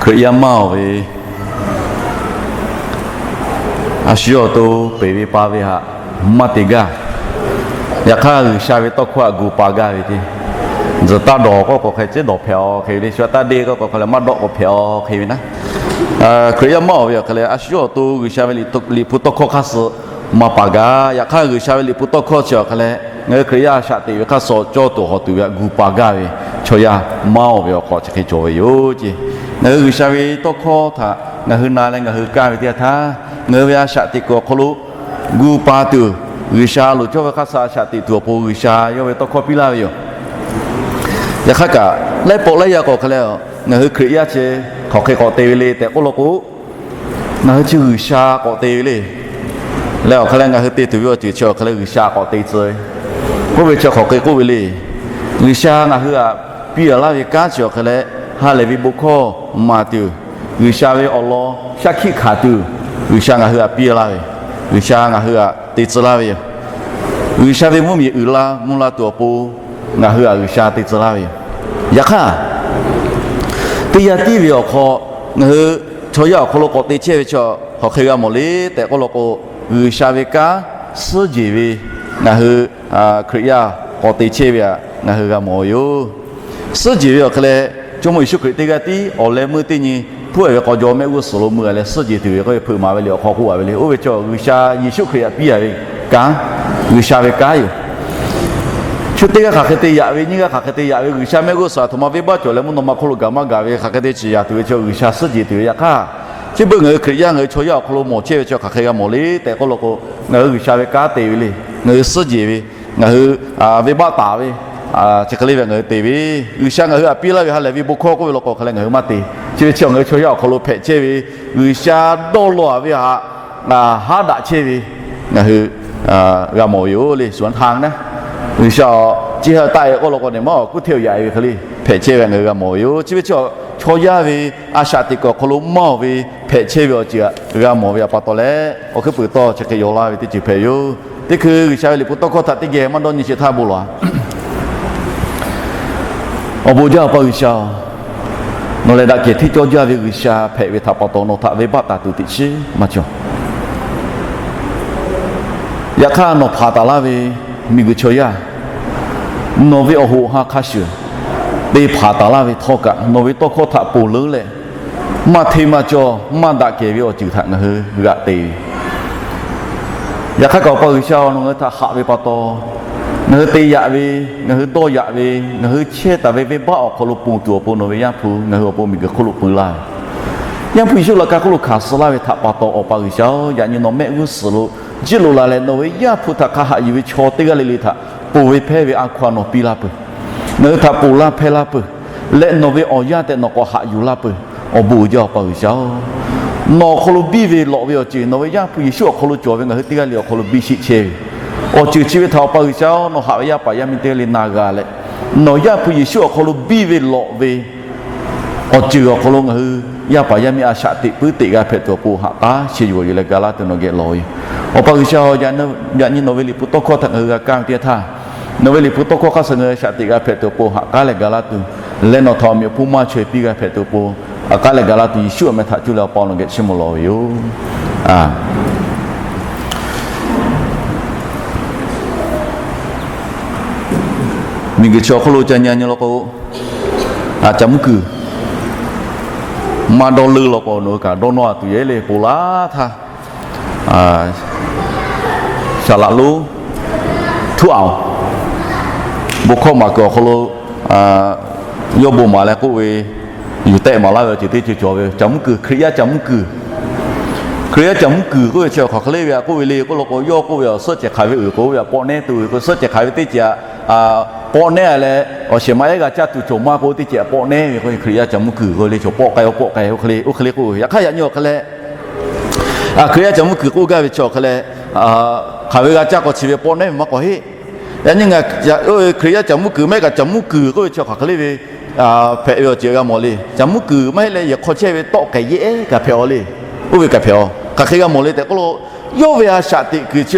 Hkriꞈ yaˇ maˇ oˬ ve, a shu yawˇ awˬ to peˬ ve pa ve htaꞈ maˇ te gaˇ. Yaꞈ hk'aˇ, G'uiˬsha ve tawˇ hkawˇ htaꞈ gu pa gaˇ ve teˇ, tzuhˬ taˇ dawˬ k'oˆ k'o hk'e, tcuhˉ dawˬ hpehꞈ-aw hk'e ve le. Shu taˇ deˇ k'oˆ k'o hk'e leh, maˇ dawˆ k'o hpehꞈ-aw hk'e ve naˉ. Hkriꞈ yaˇ maˇ oˬ ve awˬ hk'e leh, a shu yawˇ awˬ to G'uiˬsha ve Liꞈ hpu tawˇ hkawˇ hk'aˇ suh maˇ pa gaˇ. Yaꞈ hk'aˇ, G'uiˬsha ve Liꞈ hpu tawˇ hkawˇ chi awˬ hk'e leh, ngaˬ hui Hkriꞈ yaˇ shaꞈ teꞈ ve hk'aˇ suh cawˇ tuˬ hawˬ tuˬ ve htaꞈ gu pa gaˇ ve chaw yaˇ maˇ oˬ ve awˬ hk'aw chi hk'e cawˬ ve yoˬ ceˇ. Ngaˬ hui G'uiˬsha ve tawˇ hkawˇ htaꞈ ngaˬ hui na leh ngaˬ hui kaˇ ve teˇ yanˇ htaˇ, ngaˬ hui ve a shaꞈ teꞈ kuiˬ awˬ hk'aw lo gu pa tuˬ, G'uiˬsha loˍ cawˇ ve hk'aˇ suh a shaꞈ teꞈ tuˬ awˬ pon G'uiˬsha yawˇ ve tawˇ hkawˇ piˇ laˇ ve yoˬ. Yaꞈ hk'aˇ kaꞈ, laiˉ pawˆ laiˉ yaˇ k'o hk'e leh, ngaˬ hui Hkriꞈ yaˇ chi hk'aˬ hk'e k'awꞈ te ve le tehꞈ k'oˆ law k'o, ngaˬ hui chi G'uiˬsha k'awꞈ te ve le. Leh awˬ hk'e leh ngaˬ hui te tuˬ ve awˬ ceuˬ chi awˬ hk'e leh G'uiˬsha k'awꞈ te tcuh ve k'oˆ ve chi hk'aˬ hk'e k'oˆ ve le. G'uiˬsha ngaˬ hui htaꞈ piˇ laˇ ve kanˉ chi awˬ hk'e leh, ha lehˬ ve bon hkawˇ maˍ tuˬ, G'uiˬsha ve awˬ lawn shaˉ hkiˆ hkanˍ tuˬ, G'uiˬsha ngaˬ hui htaꞈ piˇ laˇ ve, G'uiˬsha ngaˬ hui htaꞈ te tcuh laˇ ve yoˬ. G'uiˬsha ve mvuhˇmiˬ uiˍ la mvuh la tuˬ awˬ pon ngaˬ hui htaꞈ G'uiˬsha te tcuh laˇ ve yoˬ. Yaꞈ hk'aˇ, teˇ yanˇ tiˉ ve awˬ hk'aw ngaˬ hui chaw yaˇ awˬ hk'aw lo k'awꞈ te chehˇ ve chi hk'aˬ hk'e g'a mawˬ le tehꞈ k'oˆ law k'o, G'uiˬsha ve kanˉ suhˉ jeˬ ve ngaˬ hui Hkriꞈ yaˇ k'awꞈ te chehˇ ve htaꞈ ngaˬ hui g'a mawˬ ve yoˬ. Suhˉ jeˬ ve awˬ hk'e leh, Jawˇmawˇ Yeˍsuˆ Hkriꞈ teˇ g'aˇ tiˉ awˬ leh meuˇ teˇ nyi hpuˉ-ehˍ ve k'aw jaw mehˆ g'uˇ suhˍ lo mui-a leh suhˉ jeˬ tuˬ ve k'oˆ ve hpeuꞈ maˍ ve le. Awˬ hk'aw k'oˆ-a ve le. Oˇ ve chi G'uiˬsha Yeˍsuˆ Hkriꞈ htaꞈ piˇ-a ve kanˉ, G'uiˬsha ve kanˉ yoˬ. Chi teˇ g'aˇ hk'aˬ hk'e te yaꞈ ve, nyiˇ g'aˇ hk'aˬ hk'e te yaꞈ ve, G'uiˬsha mehˆ g'uˇ suhˍ htaꞈ htoꞈ ma venˇbaˆ cawˬ leh mvuhˇ naw ma hk'oˆ lo gaˬ maˇ gaˬ ve hk'aˬ hk'e te ciˍ yaˍ tuˬ ve chi G'uiˬsha suhˉ jeˬ tuˬ ve. Yaꞈ hk'aˇ, Chi beuꞈ ngaˬ hui Hkriꞈ yaˇ ngaˬ hui chaw yaˇ awˬ hk'aw lo mawˬ chehˇ ve chi hk'aˬ hk'e g'a mawˬ le tehꞈ k'oˆ law k'o, ngaˬ hui G'uiˬsha ve kanˉ te ve le. Ngaˬ hui suhˉ jeˬ ve, ngaˬ hui venˇbaˆ taˍ ve, chi hk'e le ve ngaˬ hui te ve, G'uiˬsha ngaˬ hui htaꞈ piˇ laˇ ve ha lehˬ ve bon hkawˇ k'oˆ ve law k'o hk'a leh ngaˬ hui maˇ te. Chi ve chi ngaˬ hui chaw yaˇ awˬ hk'aw lo hpehꞈ chehˇ ve, G'uiˬsha dawˇ law ve htaꞈ haˉ daꞈ chehˇ ve ngaˬ hui g'a mawˬ ve yoˬ le. Suˍ htaˇ naˉ, G'uiˬsha chi ha taˆ e k'oˆ law k'o, nawˬ maˇ awˬ kuˉ hteˇ awˬ yaꞈ e ve hk'e le hpehꞈ chehˇ ve ngaˬ hui g'a mawˬ ve yoˬ. Chi ve chi chaw yaˇ ve a shaꞈ teꞈ kuiˬ awˬ hk'aw lo maˇ oˬ ve hpehꞈ chehˇ ve awˬ ceuˬ htaꞈ g'a mawˬ ve pa taw leh, awˬ hkuiˉ puiˍ tawˇ chi hk'e yaw laˇ ve teˇ ceuˬ hpehꞈ ve yoˬ. Teˇ hkui G'uiˬsha ve liꞈ hpu tawˇ hkawˇ htaꞈ teˇ geh maˇ dawˇ nyi sheˍ htaˇ bon lawˬ-a. Awˬ bon jaˇ Awˬ pa G'uiˬsha-oˬ, nawˬ lehˬ daꞈ kehˬ hteˇ cawˇ jaˇ ve G'uiˬsha hpehꞈ ve htaꞈ pa taw nawˬ htaꞈ venˇbaˆ taˍ tuˬ teꞈ chiˉ maˇ cawˬ. Yaꞈ hk'aˇ nawˬ hpanˍ taˍ laˇ ve miˬguiˬ chaw yaˇ, nawˬ ve awˬ hoꞈ ha hk'a shuˍ te hpanˍ taˍ laˇ ve htawˇ kaꞈ, nawˬ ve tawˇ hkawˇ htaꞈ ponˬ leuˉ leh, maˇ hteˇ maˇ cawˇ maˇ daꞈ kehˬ ve awˬ ceuˬ htaꞈ ngaˬ hui g'aꞈ te ve Yaꞈ hk'aˇ kaꞈ Awˬ pa G'uiˬsha-oˬ, nawˬ ngaˬ hui htaꞈ haꞈ ve pa taw, ngaˬ hui te yaꞈ ve, ngaˬ hui dawˇ yaꞈ ve, ngaˬ hui chehˇ taˍ ve venˇbaˆ awˬ hk'aw lo ponˬ tuˬ awˬ pon nawˬ ve Yaˇ hpu ngaˬ hui awˬ pon miˬguiˬ hk'oˆ lo peu laˇ ve, Yaˇ hpu Yeˍsuˆ laꞈ ka hk'oˆ lo hkanˍ suh laˇ ve htaꞈ pa taw Awˬ pa G'uiˬsha-oˬ, yaꞈ nyi nawˬ mehˆ g'uˇ suhˍ lo jiˇ lo la leh nawˬ ve Yaˇ hpu htaꞈ hk'a haꞈ yuˬ ve chaw teˇ g'aˇ le le htaꞈ ponˬ ve hpehˇ ve a hkaw-anˬ nawˬ piˇ laˇ peuˬ. Ngaˬ hui htaꞈ ponˬ laˇ hpehˇ laˇ peuˬ. Leh nawˬ ve awˬ yanˇ tehꞈ nawˬ k'awꞈ haꞈ yuˬ laˇ peuˬ. Awˬ bon uiˍ jaˇ Awˬ pa G'uiˬsha-oˬ, nawˬ awˬ hk'aw lo biˇ ve lawꞈ ve awˬ ceuˬ nawˬ ve Yaˇ hpu Yeˍsuˆ awˬ hk'aw lo cawˬ ve ngaˬ hui teˇ g'aˇ le awˬ hk'aw lo biˇ sheˆ chehˇ ve awˬ ceuˬ chi ve htaꞈ Awˬ pa G'uiˬsha-oˬ, nawˬ haꞈ ve yaˇ paˍ yaˇ miˇ teˇ g'aˇ le na g'a leh, nawˬ Yaˇ hpu Yeˍsuˆ awˬ hk'aw lo biˇ ve lawꞈ ve awˬ ceuˬ awˬ hk'aw lo ngaˬ hui yaˇ paˍ yaˇ miˇ a shaꞈ teꞈ puiˉ teꞈ g'a hpehꞈ tuˬ awˬ pon haꞈ k'aˉ sheˍ yuˬ yuˬ leh ga laˇ tuˬ nawˬ geh lawˬ ve yoˬ. Awˬ pa G'uiˬsha-oˬ, yaꞈ nyi nawˬ ve liꞈ hpu tawˇ hkawˇ htaꞈ ngaˬ hui g'a kaˇ ve teˇ yanˇ htaˇ, nawˬ ve liꞈ hpu tawˇ hkawˇ hk'aˇ suh ngaˬ hui a shaꞈ teꞈ g'a hpehꞈ tuˬ awˬ pon haꞈ k'aˉ leh ga laˇ tuˬ, leh nawˬ htaꞈ awˬ meꞈ awˬ hponˇ maˇ chaweh piˇ g'a hpehꞈ tuˬ awˬ pon haꞈ k'aˉ leh ga laˇ tuˬ, Yeˍsuˆ awˬ meh htaꞈ cuˇ leh Awˬ pa nawˬ geh chiˇ mvuh lawˬ ve yoˬ. Miˬguiˬ chi awˬ hk'oˆ lo ca nyi nyi law k'o, caˬ muˉ kuiˬ maˇ dawˇ leuˇ law k'o nawˬ hui kaꞈ dawˇ nawˇ a tuˬ yehˬ le ponˬ laˇ htaˇ, saˍ laꞈ lonˉ htuˉ aoˬ, bon hkawˇ maˍ kuiˬ awˬ hk'aw lo yawˇ bon maˍ leh k'oˆ ve, yuˬ tehˆ maˍ laˇ ve awˬ ceuˬ teˇ ceuˬ cawˬ ve caˬ muˉ kuiˬ, Hkriꞈ yaˇ caˬ muˉ kuiˬ. Hkriꞈ yaˇ caˬ muˉ kuiˬ k'oˆ ve chi hk'aˬ hk'e le ve a k'oˆ ve le k'oˆ law k'o, yawˇ k'oˆ ve awˬ suhˆ cehˬ hk'aˬ ve uiˍ k'o ve a pawˆ nehˉ tuˬ ve k'o, suhˆ cehˬ hk'aˬ ve teˇ ceuˬ a pawˆ nehˉ a leh awˬ shehˍ ma ehˉ g'a caˇ tuˬ cawˬ maˇ k'o teˇ ceuˬ a pawˆ nehˉ ve k'o, Hkriꞈ yaˇ caˬ muˉ kuiˬ k'oˆ le, chaw pawˆ k'ai a pawˆ k'ai oˇ hk'e le, oˇ hk'e le k'oˆ ve. Yaꞈ hk'aˇ yaꞈ nyi awˬ hk'e leh, Hkriꞈ yaˇ caˬ muˉ kuiˬ k'oˆ gaˇ ve chi awˬ hk'e leh, hk'aˬ ve g'a caˇ k'o chi ve pawˆ nehˉ ve maˇ k'awꞈ heˆ. Yaꞈ nyi ngaˬ Hkriꞈ yaˇ caˬ muˉ kuiˬ mehˆ kaꞈ caˬ muˉ kuiˬ k'oˆ ve chi hk'aˬ hk'e le ve hpehꞈ ve awˬ ceuˬ g'a mawˬ le. Caˬ muˉ kuiˬ maˇ heˆ leh yehˬ hk'aw chehˇ ve tawˆ k'ai yehˉ kaꞈ hpehꞈ a le. Oˇ ve kaꞈ hpehꞈ a. Hk'aˬ hk'e g'a mawˬ le tehꞈ k'oˆ lo, yawˇ ve a shaꞈ teꞈ kuiˬ chi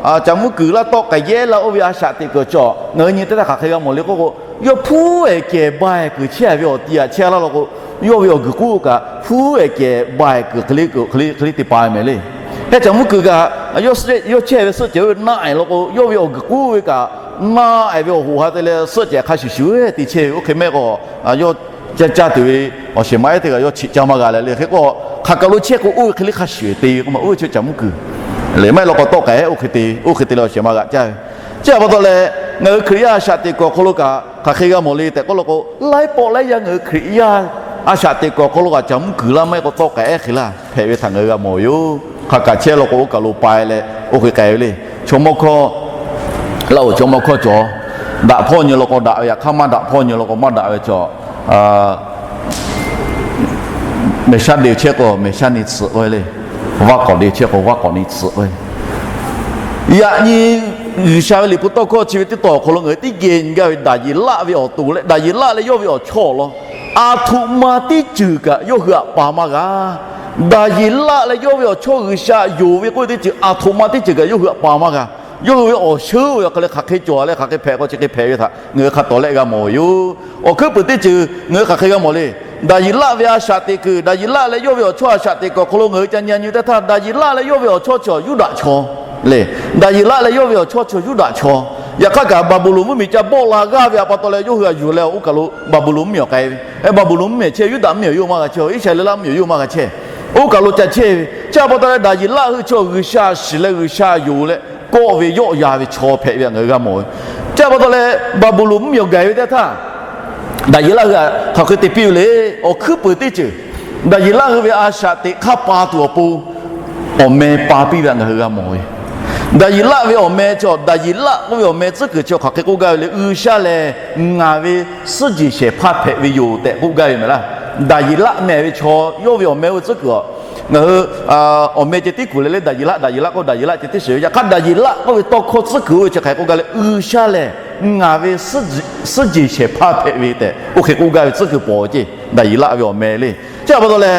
a, caˬ muˉ kuiˬ laˇ tawˆ k'ai yehˉ laˇ oˇ ve a shaꞈ teꞈ kuiˬ chi a ngaˬ hui nyi teˇ htaˇ hk'aˬ hk'e g'a mawˬ le k'oˆ k'o, yawˇ hpuˉ ehˍ kehˬ ba ehˍ kuiˬ chehˇ ve awˬ ti aꞈ chehˇ laˇ law k'o, yawˇ ve awˬ guiˬ k'oˆ kaꞈ hpuˉ ehˍ kehˬ ba ehˍ kuiˬ hk'e le hk'e le te pa mehˍ le. Heh caˬ muˉ kuiˬ kaꞈ yawˇ chehˇ ve suhˆ cehˬ oˇ ve naˆ ehˍ law k'o, yawˇ ve awˬ guiˬ k'oˆ ve kaꞈ naˆ ehˍ ve awˬ hoꞈ ha te leh suhˆ cehˬ hk'a shuˍ shuˍ te chehˇ ve oˇ hk'e mehˆ k'o, yawˇ caˇ caˇ tuˬ ve awˬ shehˍ ma ehˉ teˇ g'aˇ yawˇ cheꞈ caˇ maˇ g'a leh le hk'e k'o, hk'aˬ kaˬ lo chehˇ k'o oˇ ve hk'e le hk'a shuˍ te ve k'oˆ ma, oˇ ve chi caˬ muˉ kuiˬ le maˇ heˆ law k'o tawˆ k'ai oˇ hk'e te, oˇ hk'e te leh awˬ shehˍ ma g'aꞈ caˇ ve. Chi a pa taw leh, ngaˬ hui Hkriꞈ yaˇ a shaꞈ teꞈ kuiˬ awˬ hk'aw lo kaꞈ hk'aˬ hk'e g'a mawˬ le tehꞈ k'oˆ law k'o, laiˉ pawˆ laiˉ yaˇ ngaˬ hui Hkriꞈ yaˇ a shaꞈ teꞈ kuiˬ awˬ hk'aw lo kaꞈ caˬ muˉ kuiˬ laˇ maˇ heˆ k'o tawˆ k'ai ehˉ hk'e laˇ hpehꞈ ve htaꞈ ngaˬ hui g'a mawˬ ve yoˬ. Hk'aˬ kaꞈ chehˇ law k'o oˇ kaˬ lo pai leh oˇ hk'e k'ai ve le. Chaw mawˇ hkawˇ, laˇ oˬ chaw mawˇ hkawˇ cawˬ, daꞈ hpawˇ nyi law k'o daꞈ ve, yaꞈ hk'aˇ maˇ daꞈ hpawˇ nyi law k'o maˇ daꞈ ve cawˬ. Mehˬ shaˉ de chehˇ k'o mehˬ shaˉ nyi tsuhꞈ k'oˆ ve le. Vaˇ k'awꞈ de chehˇ k'o vaˇ k'awꞈ nyi tsuhꞈ k'oˆ ve. Yaꞈ nyi G'uiˬsha ve liꞈ hpu tawˇ hkawˇ chi ve teˇ taw awˬ hk'aw lo ngaˬ hui teˇ geh nyi gaˇ ve Daˍyeˍlaˆ ve awˬ to leh Daˍyeˍlaˆ leh yawˇ ve awˬ chawˇ awˬ lawn aˬ htoꞈ ma teˇ ceuˬ kaꞈ yawˇ hui htaꞈ pa maˇ g'a. Daˍyeˍlaˆ leh yawˇ ve awˬ chawˇ G'uiˬsha yonˍ ve k'oˆ ve teˇ ceuˬ aˬ htoꞈ ma teˇ ceuˬ kaꞈ yawˇ hui htaꞈ pa maˇ g'a. Yawˇ hui ve awˬ sheuˉ ve awˬ hk'e leh hk'aˬ hk'e cawˬ leh hk'aˬ hk'e hpehꞈ k'o chi hk'e hpehꞈ ve htaꞈ ngaˬ hui hk'a tawˍ leh g'a mawˬ ve yoˬ. Awˬ hkuiˉ puiˍ teˇ ceuˬ ngaˬ hui hk'aˬ hk'e g'a mawˬ le. Daˍyeˍlaˆ ve a shaꞈ teꞈ kuiˬ, Daˍyeˍlaˆ leh yawˇ ve awˬ chawˇ a shaꞈ teꞈ kuiˬ awˬ hk'aw lo ngaˬ hui ca nyi a nyi teˇ htaˇ Daˍyeˍlaˆ leh yawˇ ve awˬ chawˇ chi Yuˇdaꞈ chaw le. Daˍyeˍlaˆ leh yawˇ ve awˬ chawˇ chi Yuˇdaꞈ chaw. Yaꞈ hk'aˇ kaꞈ Baˍbuˍlonˍ mvuhˇmiˬ ca bawˆ la g'aˇ ve a pa taw leh yawˇ hui a yuˬ leh oˇ kaˬ lo Baˍbuˍlonˍ mvuhˇmiˬ awˬ k'ai ve. Baˍbuˍlonˍ mvuhˇmiˬ chehˇ Yuˇdaꞈ mvuhˇmiˬ awˬ yawˇ maˇ g'a chehˇ, Iˉsaˍreˍlaˆ mvuhˇmiˬ awˬ yawˇ maˇ g'a chehˇ. Oˇ kaˬ lo ca chehˇ ve chi a pa taw leh Daˍyeˍlaˆ hui chi G'uiˬsha shiˍ leh G'uiˬsha yonˍ leh kawˆ ve yawˆ yan ve chaw hpehꞈ ve htaꞈ ngaˬ hui g'a mawˬ ve. Chi a pa taw leh Baˍbuˍlonˍ mvuhˇmiˬ awˬ gaˬ ve teˇ htaˇ Daˍyeˍlaˆ hui htaꞈ hk'aˬ hk'e te piˇ ve le. Awˬ hkuiˉ puiˍ teˇ ceuˬ Daˍyeˍlaˆ hui ve a shaꞈ teꞈ hk'aˇ pa tuˬ awˬ pon, awˬ meh pa piˇ ve htaꞈ ngaˬ hui g'a mawˬ ve. Daˍyeˍlaˆ ve awˬ meh chi, Daˍyeˍlaˆ k'oˆ ve awˬ meh tcuhˉ kuiˬ chi hk'aˬ hk'e k'oˆ gaˇ ve le, G'uiˬsha lehˬ ngaˬ ve suhˉ jeˬ shehˍ hpaˇ hpehꞈ ve yoˬ tehꞈ k'oˆ gaˇ ve mehˍ laˇ. Daˍyeˍlaˆ meh ve chaw yawˇ ve awˬ meh oˇ ve tcuhˉ kuiˬ a, ngaˬ hui awˬ meh ceh tiˉ kuˬ leh le, Daˍyeˍlaˆ, Daˍyeˍlaˆ k'oˆ, Daˍyeˍlaˆ ceh tiˉ shiˍ ve. Yaꞈ hk'aˇ Daˍyeˍlaˆ k'oˆ ve tawˇ hkawˇ tcuhˉ kuiˬ oˇ ve chi hk'aˬ hk'e k'oˆ gaˇ le, G'uiˬsha lehˬ ngaˬ ve suhˉ jeˬ shehˍ hpaˇ hpehꞈ ve tehꞈ oˇ hk'e k'oˆ gaˇ ve tcuhˉ kuiˬ pawˍ ve ceˇ, Daˍyeˍlaˆ ve awˬ meh le. Chi pa taw leh,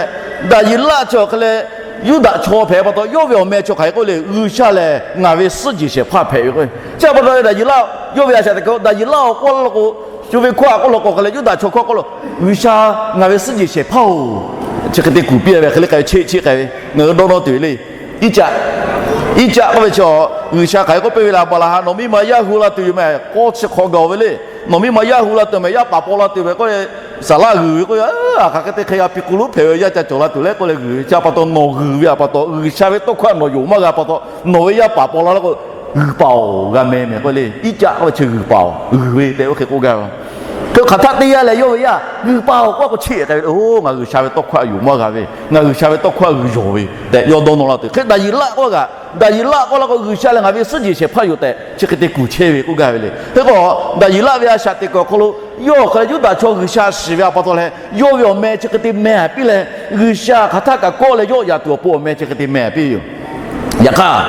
Daˍyeˍlaˆ chi awˬ hk'e leh Yuˇdaꞈ chaw hpehꞈ pa taw, yawˇ ve awˬ meh chi hk'aˬ hk'e k'oˆ le, G'uiˬsha lehˬ ngaˬ ve suhˉ jeˬ shehˍ hpaˇ hpehꞈ ve k'o. Chi pa taw leh Daˍyeˍlaˆ yawˇ ve a shaꞈ teꞈ hk'aˇ, Daˍyeˍlaˆ awˬ k'oˆ laˇ k'o, shu ve hkawˇ a k'oˆ law k'o hk'e leh Yuˇdaꞈ chaw hkawˇ k'oˆ lo, G'uiˬsha ngaˬ ve suhˉ jeˬ shehˍ hpaˇ-oˬ, chi hk'e te kuˬ piˇ ve hk'e le k'ai ve cheˆ cheˆ k'ai ve ngaˬ hui dawˇ nawˇ tuˬ ve le. Iˉcaˆ, Iˉcaˆ k'oˆ ve chi, G'uiˬsha hk'aˬ hk'e k'oˆ piˇ ve le, Aˍbraˍhanˍ nawˬ miˇ ma yaˇ hu la tuˬ yoˬ mehˍ, k'awˇ chi hk'awꞈ gaˬ ve le. Nawˬ miˇ ma yaˇ hu la tuˬ mehˍ, yaˇ paˍ paw la tuˬ mehˍ k'oˆ leh, saˍ laˆ g'uiˬ ve k'oˆ ve, a hk'aˬ hk'e te hk'e g'a piˇ k'o lo hpehꞈ ve, yaˇ ca cawˬ la tuˬ le k'oˆ leh g'uiˬ ve. Chi pa taw nawˬ g'uiˬ ve a pa taw, G'uiˬsha ve tawˇ hkawˇ nawˬ yonˍ maˇ g'a pa taw, nawˬ ve yaˇ paˍ paw la laˇ k'o, g'uiˬ paˍ-oˬ g'a meh mehˍ k'oˆ le. Iˉcaˆ k'oˆ ve chi g'uiˬ paˍ-oˬ, g'uiˬ ve tehꞈ oˇ hk'e k'oˆ gaˇ ve. Hk'e hk'aˬ htaˆ teˇ yanˇ leh yawˇ ve yaˇ g'uiˬ paˍ-oˬ k'oˆ k'o cheˆ k'ai ve, oˇ ngaˬ G'uiˬsha ve tawˇ hkawˇ htaꞈ yonˍ maˇ g'a ve, ngaˬ G'uiˬsha ve tawˇ hkawˇ htaꞈ g'uiˬ yonˍ ve tehꞈ yawˇ dawˇ nawˇ la tuˬ. Hk'e Daˍyeˍlaˆ k'oˆ kaꞈ, Daˍyeˍlaˆ k'oˆ laˇ k'o G'uiˬsha lehˬ ngaˬ ve suhˉ jeˬ shehˍ hpaˇ yoˬ tehꞈ chi hk'e te kuˬ chehˇ ve k'oˆ gaˇ ve le. Hk'e k'o, Daˍyeˍlaˆ ve a shaꞈ teꞈ kuˬ awˬ hk'aw lo yawˇ awˬ hk'e leh Yuˇdaꞈ chaw G'uiˬsha shiˍ ve a pa taw leh, yawˇ ve awˬ meh chi hk'e te meh a piˇ leh, G'uiˬsha hk'aˬ htaˆ kaꞈ kawˆ leh yawˆ yan tuˬ awˬ pon awˬ meh chi hk'e te meh a piˇ ve yoˬ. Yaꞈ hk'aˇ,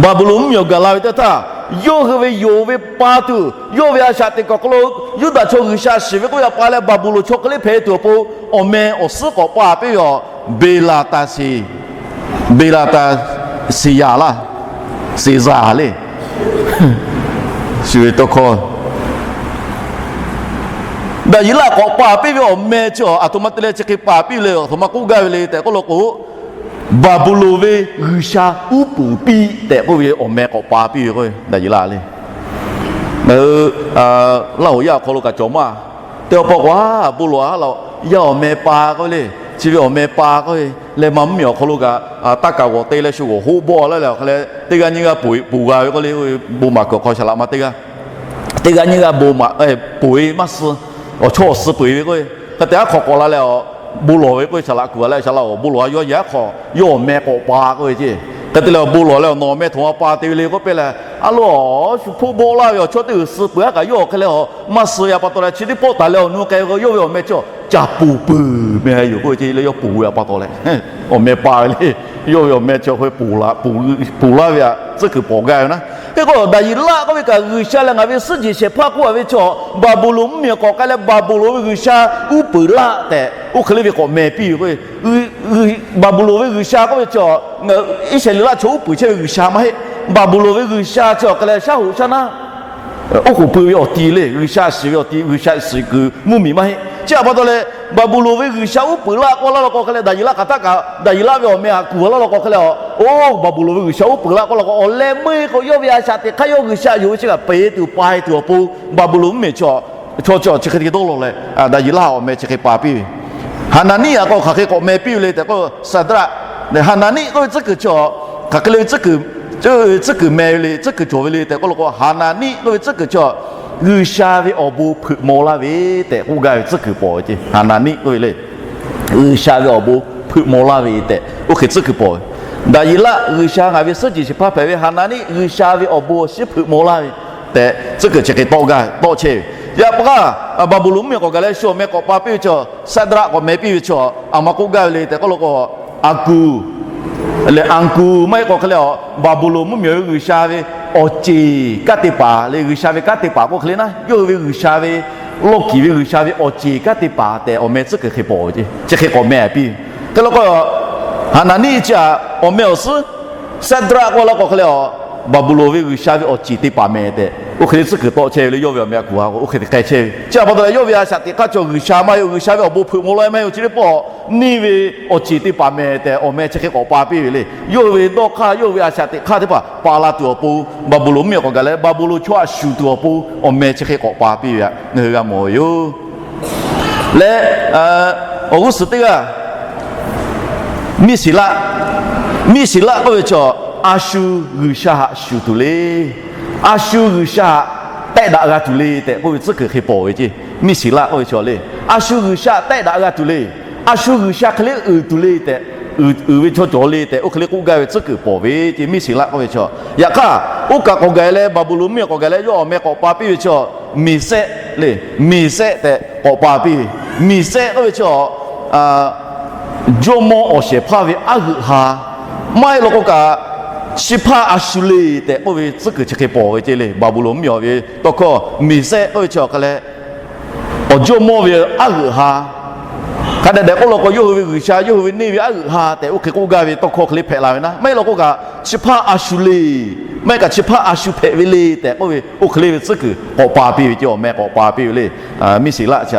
Baˍbuˍlonˍ mvuhˇmiˬ awˬ gaˬ la ve teˇ htaˇ, yawˇ hui ve yonˍ ve pa tuˬ, yawˇ ve a shaꞈ teꞈ kuˬ awˬ hk'aw lo Yuˇdaꞈ chaw G'uiˬsha shiˍ ve k'oˆ ve a pa leh Baˍbuˍlonˍ chaw hk'e le hpehꞈ tuˬ awˬ pon awˬ meh awˬ suhˉ k'awꞈ pa piˇ ve yoˬ. Beˍlaˍtaˍseˍ, Beˍlaˍtaˍseˍyaˍ laˇ, Seˍzaˍ le. Shu ve tawˇ hkawˇ Daˍyeˍlaˆ k'awꞈ pa piˇ ve awˬ meh chi a htoꞈ ma te leh chi hk'e pa piˇ ve le, a htoꞈ ma k'oˆ gaˇ ve le tehꞈ k'oˆ law k'o, Baˍbuˍlonˍ ve g'uiˬsha uˉ peunˍ piˇ tehꞈ k'oˆ ve awˬ meh k'awꞈ pa piˇ ve k'o, Daˍyeˍlaˆ le. Ngaˬ hui Laˇ hoˍ yaˇ awˬ hk'aw lo kaꞈ cawˬ maˇ. Teˇ awˬ pawˆ k'o a, bon lawˬ a laˇ, yaˇ awˬ meh pa k'oˆ ve le, chi ve awˬ meh pa k'oˆ ve leh, ma mvuhˇmiˬ awˬ hk'aw lo kaꞈ taˇ kaˍ g'awˬ te leh shu g'awˬ hoˆ bawˆ laˇ leh awˬ hk'e leh, teˇ g'aˇ nyiˇ g'aˇ ponˬ g'a ve k'oˆ le, bon maˍ kuiˬ awˬ hk'aw shaˍ laꞈ ma teˇ g'aˇ, teˇ g'aˇ nyiˇ g'aˇ bon maˍ ponˬ maˇ suh, awˬ chawˇ awˬ suh peu eˬ ve k'oˆ ve, hk'e te aˉ hk'awꞈ k'awꞈ la leh a, bon lawˬ ve k'oˆ ve shaˍ laꞈ kuiˬ a leh shaˍ laꞈ awˬ bon lawˬ a, yawˇ yaꞈ hk'aw yawˇ awˬ meh k'awꞈ pa k'oˆ ve ceˇ. Hk'e te leh a bon lawˬ leh awˬ nawˬ awˬ meh htoꞈ ma pa te ve le k'oˆ pehˇ leh, a lo awˬ shu hpoˆ bawˆ laˇ ve awˬ chawˇ teˇ g'uiˬ suh peu aˉ kaꞈ yawˇ awˬ hk'e leh a maˇ suh ve a pa taw leh chi teˇ pawˆ taˍ leh awˬ nu k'ai ve k'o yawˇ ve awˬ meh chi a caˍ ponˬ peuˬ meh yoˬ k'oˆ ve ceˇ leh yawˇ ponˬ ve a pa taw leh, awˬ meh pa ve le. Yawˇ ve awˬ meh chi awˬ hk'e ponˬ laˇ ve a tcuhˉ kuiˬ pawˍ gaˇ ve naˉ. Hk'e k'o Daˍyeˍlaˆ k'oˆ ve kaꞈ G'uiˬsha lehˬ ngaˬ ve suhˉ jeˬ shehˍ hpaˇ k'oˆ a ve chi a, Baˍbuˍlonˍ mvuhˇmiˬ k'awꞈ k'ai leh Baˍbuˍlonˍ ve g'uiˬsha uˉ peunˍ laˇ tehꞈ oˇ hk'e le ve k'awꞈ meh piˇ ve k'o, Baˍbuˍlonˍ ve g'uiˬsha k'oˆ ve chi a, Iˉsaˍreˍlaˆ chaw uˉ peunˍ chehˇ ve g'uiˬsha maˇ heˆ. Baˍbuˍlonˍ ve g'uiˬsha chi awˬ hk'e leh shaˉ hoꞈ shaˉ naˉ oˉ k'oˍ pui ve awˬ ti le, G'uiˬsha shiˍ ve awˬ ti, G'uiˬsha shiˍ kuiˬ mvuhˇmiˬ maˇ heˆ. Chi a pa taw leh, Baˍbuˍlonˍ ve g'uiˬsha uˉ peunˍ laˇ k'oˆ laˇ law k'o hk'e leh, Daˍyeˍlaˆ hk'aˬ htaˆ kaꞈ Daˍyeˍlaˆ ve awˬ meh htaꞈ kuˬ laˇ law k'o hk'e leh a, oˇ Baˍbuˍlonˍ ve g'uiˬsha uˉ peunˍ laˇ k'oˆ law k'o, awˬ leh meuˇ k'o yawˇ ve a shaꞈ teꞈ hk'aˇ yawˇ g'uiˬsha yonˍ ve chi kaꞈ peˬ tuˬ pa e tuˬ awˬ pon, Baˍbuˍlonˍ mvuhˇmiˬ chaw chi hk'e te dawˇ law leh, Daˍyeˍlaˆ awˬ meh chi hk'e pa piˇ ve. Haˍnaˍniˆ a k'o hk'aˬ hk'e k'awꞈ meh piˇ ve le tehꞈ k'o, Saˍdraˆ, Haˍnaˍniˆ k'oˆ ve tcuhˉ kuiˬ chi a, hk'aˬ hk'e le ve tcuhˉ kuiˬ meh ve le, tcuhˉ kuiˬ cawˬ ve le tehꞈ k'oˆ law k'o, Haˍnaˍniˆ k'oˆ ve tcuhˉ kuiˬ chi a, G'uiˬsha ve awˬ bon hpeuꞈ maw laˇ ve tehꞈ k'oˆ gaˇ ve tcuhˉ kuiˬ pawˍ ve ceˇ. Haˍnaˍniˆ k'oˆ ve le, G'uiˬsha ve awˬ bon hpeuꞈ maw laˇ ve tehꞈ oˇ hk'e tcuhˉ kuiˬ pawˍ ve. Daˍyeˍlaˆ G'uiˬsha ngaˬ ve suhˉ jeˬ shehˍ hpaˇ hpehꞈ ve, Haˍnaˍniˆ G'uiˬsha ve awˬ bon awˬ shinˉ hpeuꞈ maw laˇ ve tehꞈ tcuhˉ kuiˬ chi hk'e tawˆ gaˇ tawˆ chehˇ ve. Yaꞈ hk'aˇ, Baˍbuˍlonˍ mvuhˇmiˬ k'awꞈ gaˬ leh shu awˬ meh k'awꞈ pa piˇ ve chi a, Saˍdraˆ k'awꞈ meh piˇ ve chi a, a ma k'oˆ gaˇ ve le tehꞈ k'oˆ law k'o, Aˍkuˬ leh Aˍkuˬ maˇ heˆ k'o hk'e leh a, Baˍbuˍlonˍ mvuhˇmiˬ ve g'uiˬsha ve awˬ ceˬ kanˉ te paˍ le, g'uiˬsha ve kanˉ te paˍ k'oˆ hk'e le naˉ, yawˇ hui ve g'uiˬsha ve, lawˇ kiˍ ve g'uiˬsha ve awˬ ceˬ kanˉ te paˍ tehꞈ awˬ meh tcuhˉ kuiˬ hk'e pawˍ ve ceˇ. Chi hk'e k'awꞈ meh a piˇ ve. Hk'e law k'o, Haˍnaˍniˆ chi a, awˬ meh awˬ suhˉ Saˍdraˆ k'oˆ laˇ k'o hk'e leh a, Baˍbuˍlonˍ ve g'uiˬsha ve awˬ ceˬ te paˍ meh tehꞈ oˇ hk'e le tcuhˉ kuiˬ tawˆ chehˇ ve le. Yawˇ ve awˬ meh a kuˬ a k'o oˇ hk'e te k'ai chehˇ ve. Chi a pa taw leh yawˇ ve a shaꞈ teꞈ hk'aˇ chi a G'uiˬsha maˇ heˆ, G'uiˬsha ve awˬ bon hpeuꞈ maw laˇ ve maˇ heˆ, chi teˇ pawˆ neˇ ve awˬ ceˬ te paˍ meh tehꞈ awˬ meh chi hk'e k'awꞈ pa piˇ ve le. Yawˇ hui ve dawˇ hk'aˇ, yawˇ hui ve a shaꞈ teꞈ hk'aˇ teˇ hpaˍ pa la tuˬ awˬ pon, Baˍbuˍlonˍ mvuhˇmiˬ k'awꞈ gaˬ leh Baˍbuˍlonˍ chaw htaꞈ shuˍ tuˬ awˬ pon awˬ meh chi hk'e k'awꞈ pa piˇ ve htaꞈ ngaˬ hui g'a mawˬ ve yoˬ. Leh awˬ g'uˇ suhˍ teˇ g'aˇ, Miˇseˍlaˆ, Miˇseˍlaˆ k'oˆ ve chi a, a shu G'uiˬsha htaꞈ shuˍ tuˬ le, a shu G'uiˬsha htaꞈ tehˆ daꞈ g'a tuˬ le tehꞈ k'oˆ ve tcuhˉ kuiˬ hk'e pawˍ ve ceˇ. Miˇseˍlaˆ k'oˆ ve chi a le, a shu G'uiˬsha htaꞈ tehˆ daꞈ g'a tuˬ le. A shu G'uiˬsha hk'e le uiˍ tuˬ le tehꞈ, uiˍ ve chaw cawˬ le tehꞈ, oˇ hk'e le k'oˆ gaˇ ve tcuhˉ kuiˬ pawˍ ve ce, Miˉseˍlaˆ k'oˆ ve chaw. Yaꞈ hk'aˇ, oˇ kaꞈ k'awꞈ gaˬ leh Baˍbuˍlonˍ mvuhˇmiˬ awˬ k'awꞈ gaˬ leh yawˇ awˬ meh k'awꞈ pa piˇ ve chaw, Meˍsehˆ le, Meˍsehˆ tehꞈ k'awꞈ pa piˇ ve. Meˍsehˆ k'oˆ ve chaw, jawˇmawˇ awˬ shehˍ hpaˇ ve aˉ g'euꞈ ha. Maˇ heˆ law k'o kaꞈ, chi hpaˇ a shu le tehꞈ k'oˆ ve tcuhˉ kuiˬ chi hk'e pawˍ ve ce le. Baˍbuˍlonˍ mvuhˇmiˬ ve tawˇ hkawˇ Meˍsehˆ k'oˆ ve chaw hk'a leh, awˬ jawˇmawˇ ve aˉ g'euꞈ ha. Hk'a dehꞈ dehꞈ k'oˆ law k'o, yawˇ hui ve G'uiˬsha, yawˇ hui ve neˇ ve aˉ g'euꞈ ha tehꞈ oˇ hk'e k'oˆ gaˇ ve tawˇ hkawˇ hk'e le hpehꞈ la ve naˉ. Maˇ heˆ law k'o kaꞈ, chi hpaˇ a shu le, maˇ heˆ kaꞈ chi hpaˇ a shu hpehꞈ ve le tehꞈ k'oˆ ve, oˇ hk'e le ve tcuhˉ kuiˬ k'awꞈ pa piˇ ve ce, awˬ meh k'awꞈ pa piˇ ve le. Miˉseˍlaˆ chi,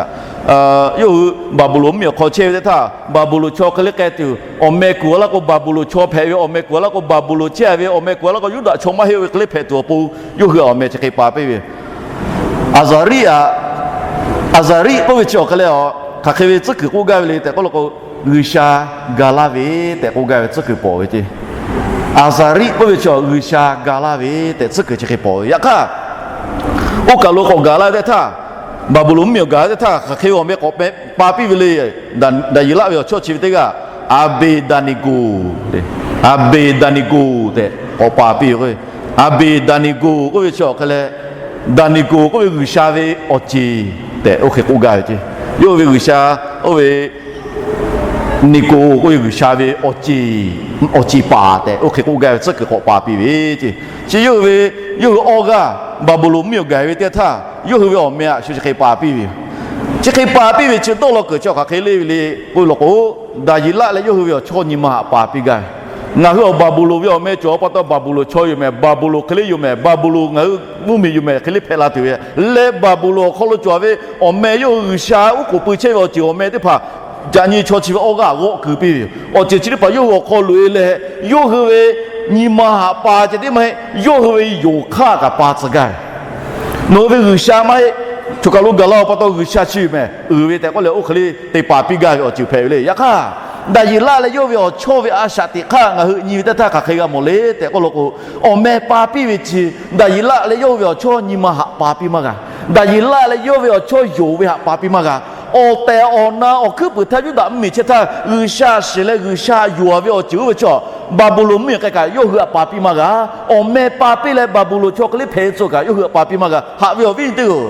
yawˇ hui Baˍbuˍlonˍ mvuhˇmiˬ awˬ hk'aw chehˇ ve teˇ htaˇ, Baˍbuˍlonˍ chaw hk'e le k'ai tuˬ, awˬ meh kuˬ a laˇ k'o Baˍbuˍlonˍ chaw hpehꞈ ve, awˬ meh kuˬ a laˇ k'o Baˍbuˍlonˍ chehˇ ve, awˬ meh kuˬ a laˇ k'o Yuˇdaꞈ chaw maˇ heˆ ve hk'e le hpehꞈ tuˬ awˬ pon, yawˇ hui awˬ meh chi hk'e pa piˇ ve. Aˍzaˍriˆ, Aˍzaˍriˆ k'oˆ ve chi awˬ hk'a leh, hk'aˬ hk'e ve tcuhˉ kuiˬ k'oˆ gaˇ ve le tehꞈ k'oˆ law k'o, G'uiˬsha ga laˇ ve tehꞈ k'oˆ gaˇ ve tcuhˉ kuiˬ pawˍ ve ce. Aˍzaˍriˆ k'oˆ ve chi G'uiˬsha ga laˇ ve tehꞈ tcuhˉ kuiˬ chi hk'e pawˍ ve. Yaꞈ hk'aˇ, oˇ kaˬ lo k'awꞈ gaˬ laˇ ve teˇ htaˇ, Baˍbuˍlonˍ mvuhˇmiˬ awˬ gaˬ ve teˇ htaˇ, hk'aˬ hk'e ve awˬ meh k'awꞈ pa piˇ ve le. Daˍyeˍlaˆ ve awˬ chawˇ chi ve teˇ g'aˇ, Aˍbeˍdaˍneˍgoˍ, Aˍbeˍdaˍneˍgoˍ tehꞈ k'awꞈ pa piˇ ve k'o, Aˍbeˍdaˍneˍgoˍ k'oˆ ve chi awˬ hk'a leh, Daˍneˍgoˍ k'oˆ ve G'uiˬsha ve awˬ ceˬ tehꞈ oˇ hk'e k'oˆ gaˇ ve ce. Yawˇ hui ve G'uiˬsha, oˇ ve Neˍgoˍ k'oˆ ve G'uiˬsha ve awˬ ceˬ, awˬ ceˬ paˍ tehꞈ oˇ hk'e k'oˆ gaˇ ve tcuhˉ kuiˬ k'awꞈ pa piˇ ve ce. Chi yawˇ hui ve, yawˇ hui awˇ g'aˇ Baˍbuˍlonˍ mvuhˇmiˬ awˬ gaˬ ve teˇ htaˇ, yawˇ hui ve awˬ meh a shu chi hk'e pa piˇ ve yoˬ. Chi hk'e pa piˇ ve chi dawˇ law kuiˬ chi hk'aˬ hk'e le ve le k'oˆ law k'o, Daˍyeˍlaˆ leh yawˇ hui ve awˬ chawˇ nyi ma haꞈ pa piˇ gaˇ ve. Ngaˬ hui awˬ Baˍbuˍlonˍ ve awˬ meh cawˬ pa taw Baˍbuˍlonˍ chaw yoˬ mehˍ, Baˍbuˍlonˍ hk'e le yoˬ mehˍ, Baˍbuˍlonˍ ngaˬ hui mvuhˇmiˬ yoˬ mehˍ hk'e le hpehꞈ la tuˬ ve lehˬ, Baˍbuˍlonˍ awˬ hk'aw lo cawˬ ve awˬ meh yawˇ hui G'uiˬsha uˉ k'oˍ pui chehˇ ve awˬ ceuˬ awˬ meh teˇ hpaˍ ca nyi chaw chi ve awˇ g'aˇ g'awˆ keu piˇ ve yoˬ. Awˬ ceuˬ chi teˇ hpaˍ yawˇ hui awˬ hk'aw loꞈ e leh, yawˇ hui ve nyi ma haꞈ pa ceh tiˉ maˇ heˆ, yawˇ hui ve yonˍ hk'aˇ kaꞈ pa tcuh gaˇ ve. Nawˬ hui ve G'uiˬsha maˇ heˆ. Choˬ kaˬ lo gaˬ la-oˬ pa taw G'uiˬsha chi yoˬ mehˍ uiˍ ve tehꞈ k'oˆ leh oˇ hk'e le te paˍ piˇ gaˇ ve awˬ ceuˬ hpehꞈ ve le. Yaꞈ hk'aˇ, Daˍyeˍlaˆ leh yawˇ ve awˬ chawˇ ve a shaꞈ teꞈ hk'aˇ ngaˬ hui nyi ve teˇ htaˇ hk'aˬ hk'e g'a mawˬ le tehꞈ k'oˆ law k'o, awˬ meh pa piˇ ve chi Daˍyeˍlaˆ leh yawˇ ve awˬ chawˇ nyi ma haꞈ pa piˇ maˇ g'a. Daˍyeˍlaˆ leh yawˇ ve awˬ chawˇ yonˍ ve haꞈ pa piˇ maˇ g'a. Awˬ tehˬ awˬ na awˬ hkuiˉ puiˍ htaˇ Yuˇdaꞈ mvuhˇmiˬ chehˇ htaˇ G'uiˬsha shiˍ leh G'uiˬsha yonˍ ve awˬ ceuˬ oˇ ve chaw, Baˍbuˍlonˍ mvuhˇmiˬ k'ai kaꞈ yawˇ hui haꞈ pa piˇ maˇ g'a. Awˬ meh pa piˇ leh Baˍbuˍlonˍ chaw hk'e le hpehꞈ tcuh kaꞈ yawˇ hui haꞈ pa piˇ maˇ g'a. Haꞈ ve awˬ viˉ nyi teˇ-oˬ,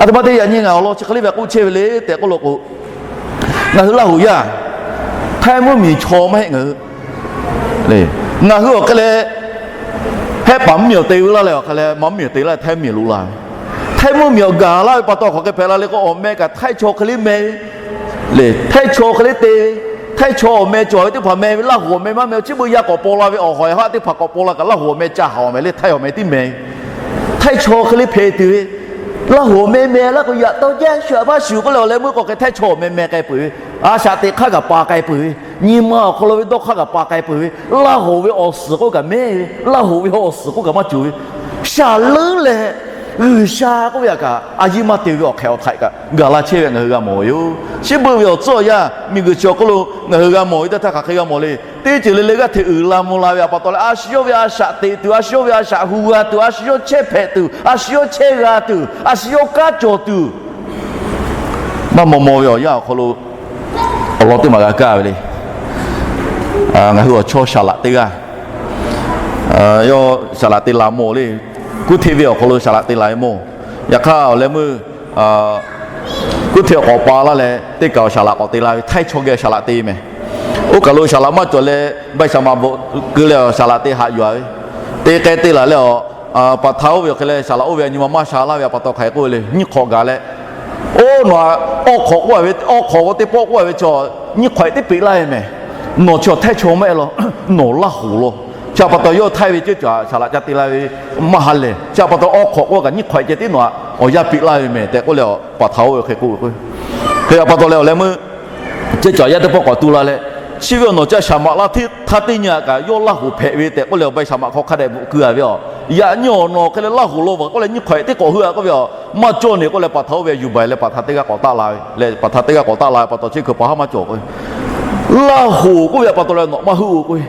a htoꞈ ma te yaꞈ nyi ngaˬ awˬ lawn chi hk'e le ve k'oˆ chehˇ ve le tehꞈ k'oˆ law k'o, ngaˬ hui Laˇhuˍ yaˇ, Htaiˇ mvuhˇmiˬ chaw maˇ heˆ ngaˬ hui. Ngaˬ hui awˬ hk'e leh, Htaiˇ paˍ mvuhˇmiˬ awˬ te ve laˇ leh awˬ hk'e leh ma mvuhˇmiˬ awˬ te laˇ Htaiˇ mvuhˇmiˬ lo la ve. Htaiˇ mvuhˇmiˬ awˬ gaˬ laˇ ve pa taw hk'aˬ hk'e hpehꞈ la le k'o, awˬ meh kaꞈ Htaiˇ chaw hk'e le meh ve le. Htaiˇ chaw hk'e le te ve, Htaiˇ chaw awˬ meh cawˬ ve teˇ hpaˍ meh ve, Laˇhuˍ awˬ meh maˇ meh. Chi beuꞈ yaˇ k'awꞈ paw la ve awˬ hawˍ haˆ teˇ hpaˍ k'awꞈ paw la kaꞈ Laˇhuˍ awˬ meh ca haˍ awˬ meh le, Htaiˇ awˬ meh tiˉ meh ve. Htaiˇ chaw hk'e le hpehꞈ tuˬ ve, Laˇhuˍ awˬ meh meh laˇ k'o yaꞈ taw jaˇ shu aꞈ maˇ shuˍ k'oˆ leh awˬ leh meuˇ k'awꞈ hk'e Htaiˇ chaw awˬ meh meh k'ai peuˬ ve. A shaꞈ teꞈ hk'aˇ kaꞈ pa k'ai peuˬ ve, nyi ma awˬ hk'aw lo ve dawˇ hk'aˇ kaꞈ pa k'ai peuˬ ve, Laˇhuˍ ve awˬ suhˍ k'oˆ kaꞈ meh ve, Laˇhuˍ ve awˬ suhˍ k'oˆ kaꞈ maˇ cawˬ ve, shaˍ leuˉ leh G'uiˬsha k'oˆ ve htaꞈ kaꞈ a yiˇ maˇ te ve awˬ hk'ehꞈ awˬ htaiꞈ kaꞈ gaˬ la chehˇ ve ngaˬ hui g'a mawˬ ve yoˬ. Chi beuꞈ ve awˬ tcuhˉ awˬ yanˇ miˬguiˬ chi awˬ hk'oˆ lo ngaˬ hui g'a mawˬ ve teˇ htaˇ hk'aˬ hk'e g'a mawˬ le. Teˇ ceuˬ le le g'aˇ hteꞈ uiˍ la mvuh la ve pa taw leh, a shu yawˇ ve a shaꞈ teꞈ tuˬ, a shu yawˇ ve a shaꞈ hu g'a tuˬ, a shu yawˇ chehˇ hpehꞈ tuˬ, a shu yawˇ chehˇ g'a tuˬ, a shu yawˇ kanˉ cawˬ tuˬ, maˇ maw maw ve awˬ yanˇ awˬ hk'aw lo awˬ lawn teˇ maˬ g'a kaˇ ve le. Ngaˬ hui awˬ chawˇ Saˍlaꞈ teˇ g'aˇ, yawˇ Saˍlaꞈ te la mawˬ le. Kuˉ hteˇ ve awˬ hk'aw lo Saˍlaꞈ te la ve mawˬ. Yaꞈ hk'aˇ awˬ leh meuˇ kuˉ hteˇ awˬ k'awꞈ pa laˇ leh teˇ kaˬ awˬ Saˍlaꞈ k'awꞈ te la ve, Htaiˇ chaw geh Saˍlaꞈ te mehˍ. Oˇ kaˬ lo Saˍlaꞈ maˇ cawˬ leh Baˆhiˍsaˍmaꞈ bvuhꞈ keu leh Saˍlaꞈ te haꞈ yuˬ a ve, te k'ai te laˬ leh a, paˍ htaˇ oˇ ve awˬ hk'e leh Saˍlaꞈ oˇ ve a nyi ma maˇ sha laˇ ve a pa taw hk'aˬ hk'e k'oˆ ve le, nyiˇ hk'awꞈ gaˬ leh, oˇ nawˬ awˉ hk'awꞈ k'oˆ a ve, awˉ hk'awꞈ k'o teˇ pawˆ k'oˆ a ve chaw, nyiˇ hk'awꞈ teˇ peꞈ laˇ ve mehˍ. Nawˬ chi Htaiˇ chaw maˇ heˆ law, nawˬ Laˇhuˍ law. Chi a pa taw yawˇ Htaiˇ ve ceuˇ caˬ Saˍlaꞈ ca te la ve maˇ ha lehˬ, chi a pa taw awˉ hk'awꞈ k'oˆ kaꞈ nyiˇ hk'awꞈ ceh tiˉ nawˬ awˬ yaˇ peꞈ laˇ ve mehˍ tehꞈ k'oˆ leh, paˍ htaˇ oˇ ve hk'e k'oˆ ve k'o, hk'e a pa taw leh awˬ leh meuˇ ceuˇ caˬ yaˇ teˇ pawˆ k'awꞈ tu la leh, chi ve awˬ nawˬ ca shaˍ maꞈ la hteˇ htaˇ teˇ nyi kaꞈ yawˇ Laˇhuˍ hpehꞈ ve tehꞈ k'oˆ leh, Baˆhiˍsaˍmaꞈ hk'aw hk'a dehꞈ bvuhꞈ keu a ve a. Yaꞈ nyi awˬ nawˬ hk'e leh Laˇhuˍ law vaˬ k'oˆ leh nyiˇ hk'awꞈ teˇ k'awꞈ heuˆ a k'oˆ ve a. Maˇ cawˇ ne k'oˆ leh, paˍ htaˇ oˇ ve yuˬ baˬ leh paˍ htaˇ teˇ g'aˇ k'awꞈ taˆ la ve le. Paˍ htaˇ teˇ g'aˇ k'awꞈ taˆ la ve pa taw, chi hkui paˍ haˉ maˇ cawˬ k'o, Laˇhuˍ k'oˆ ve a pa taw leh nawꞈ maˇ heuˆ-oˬ k'oˆ ve.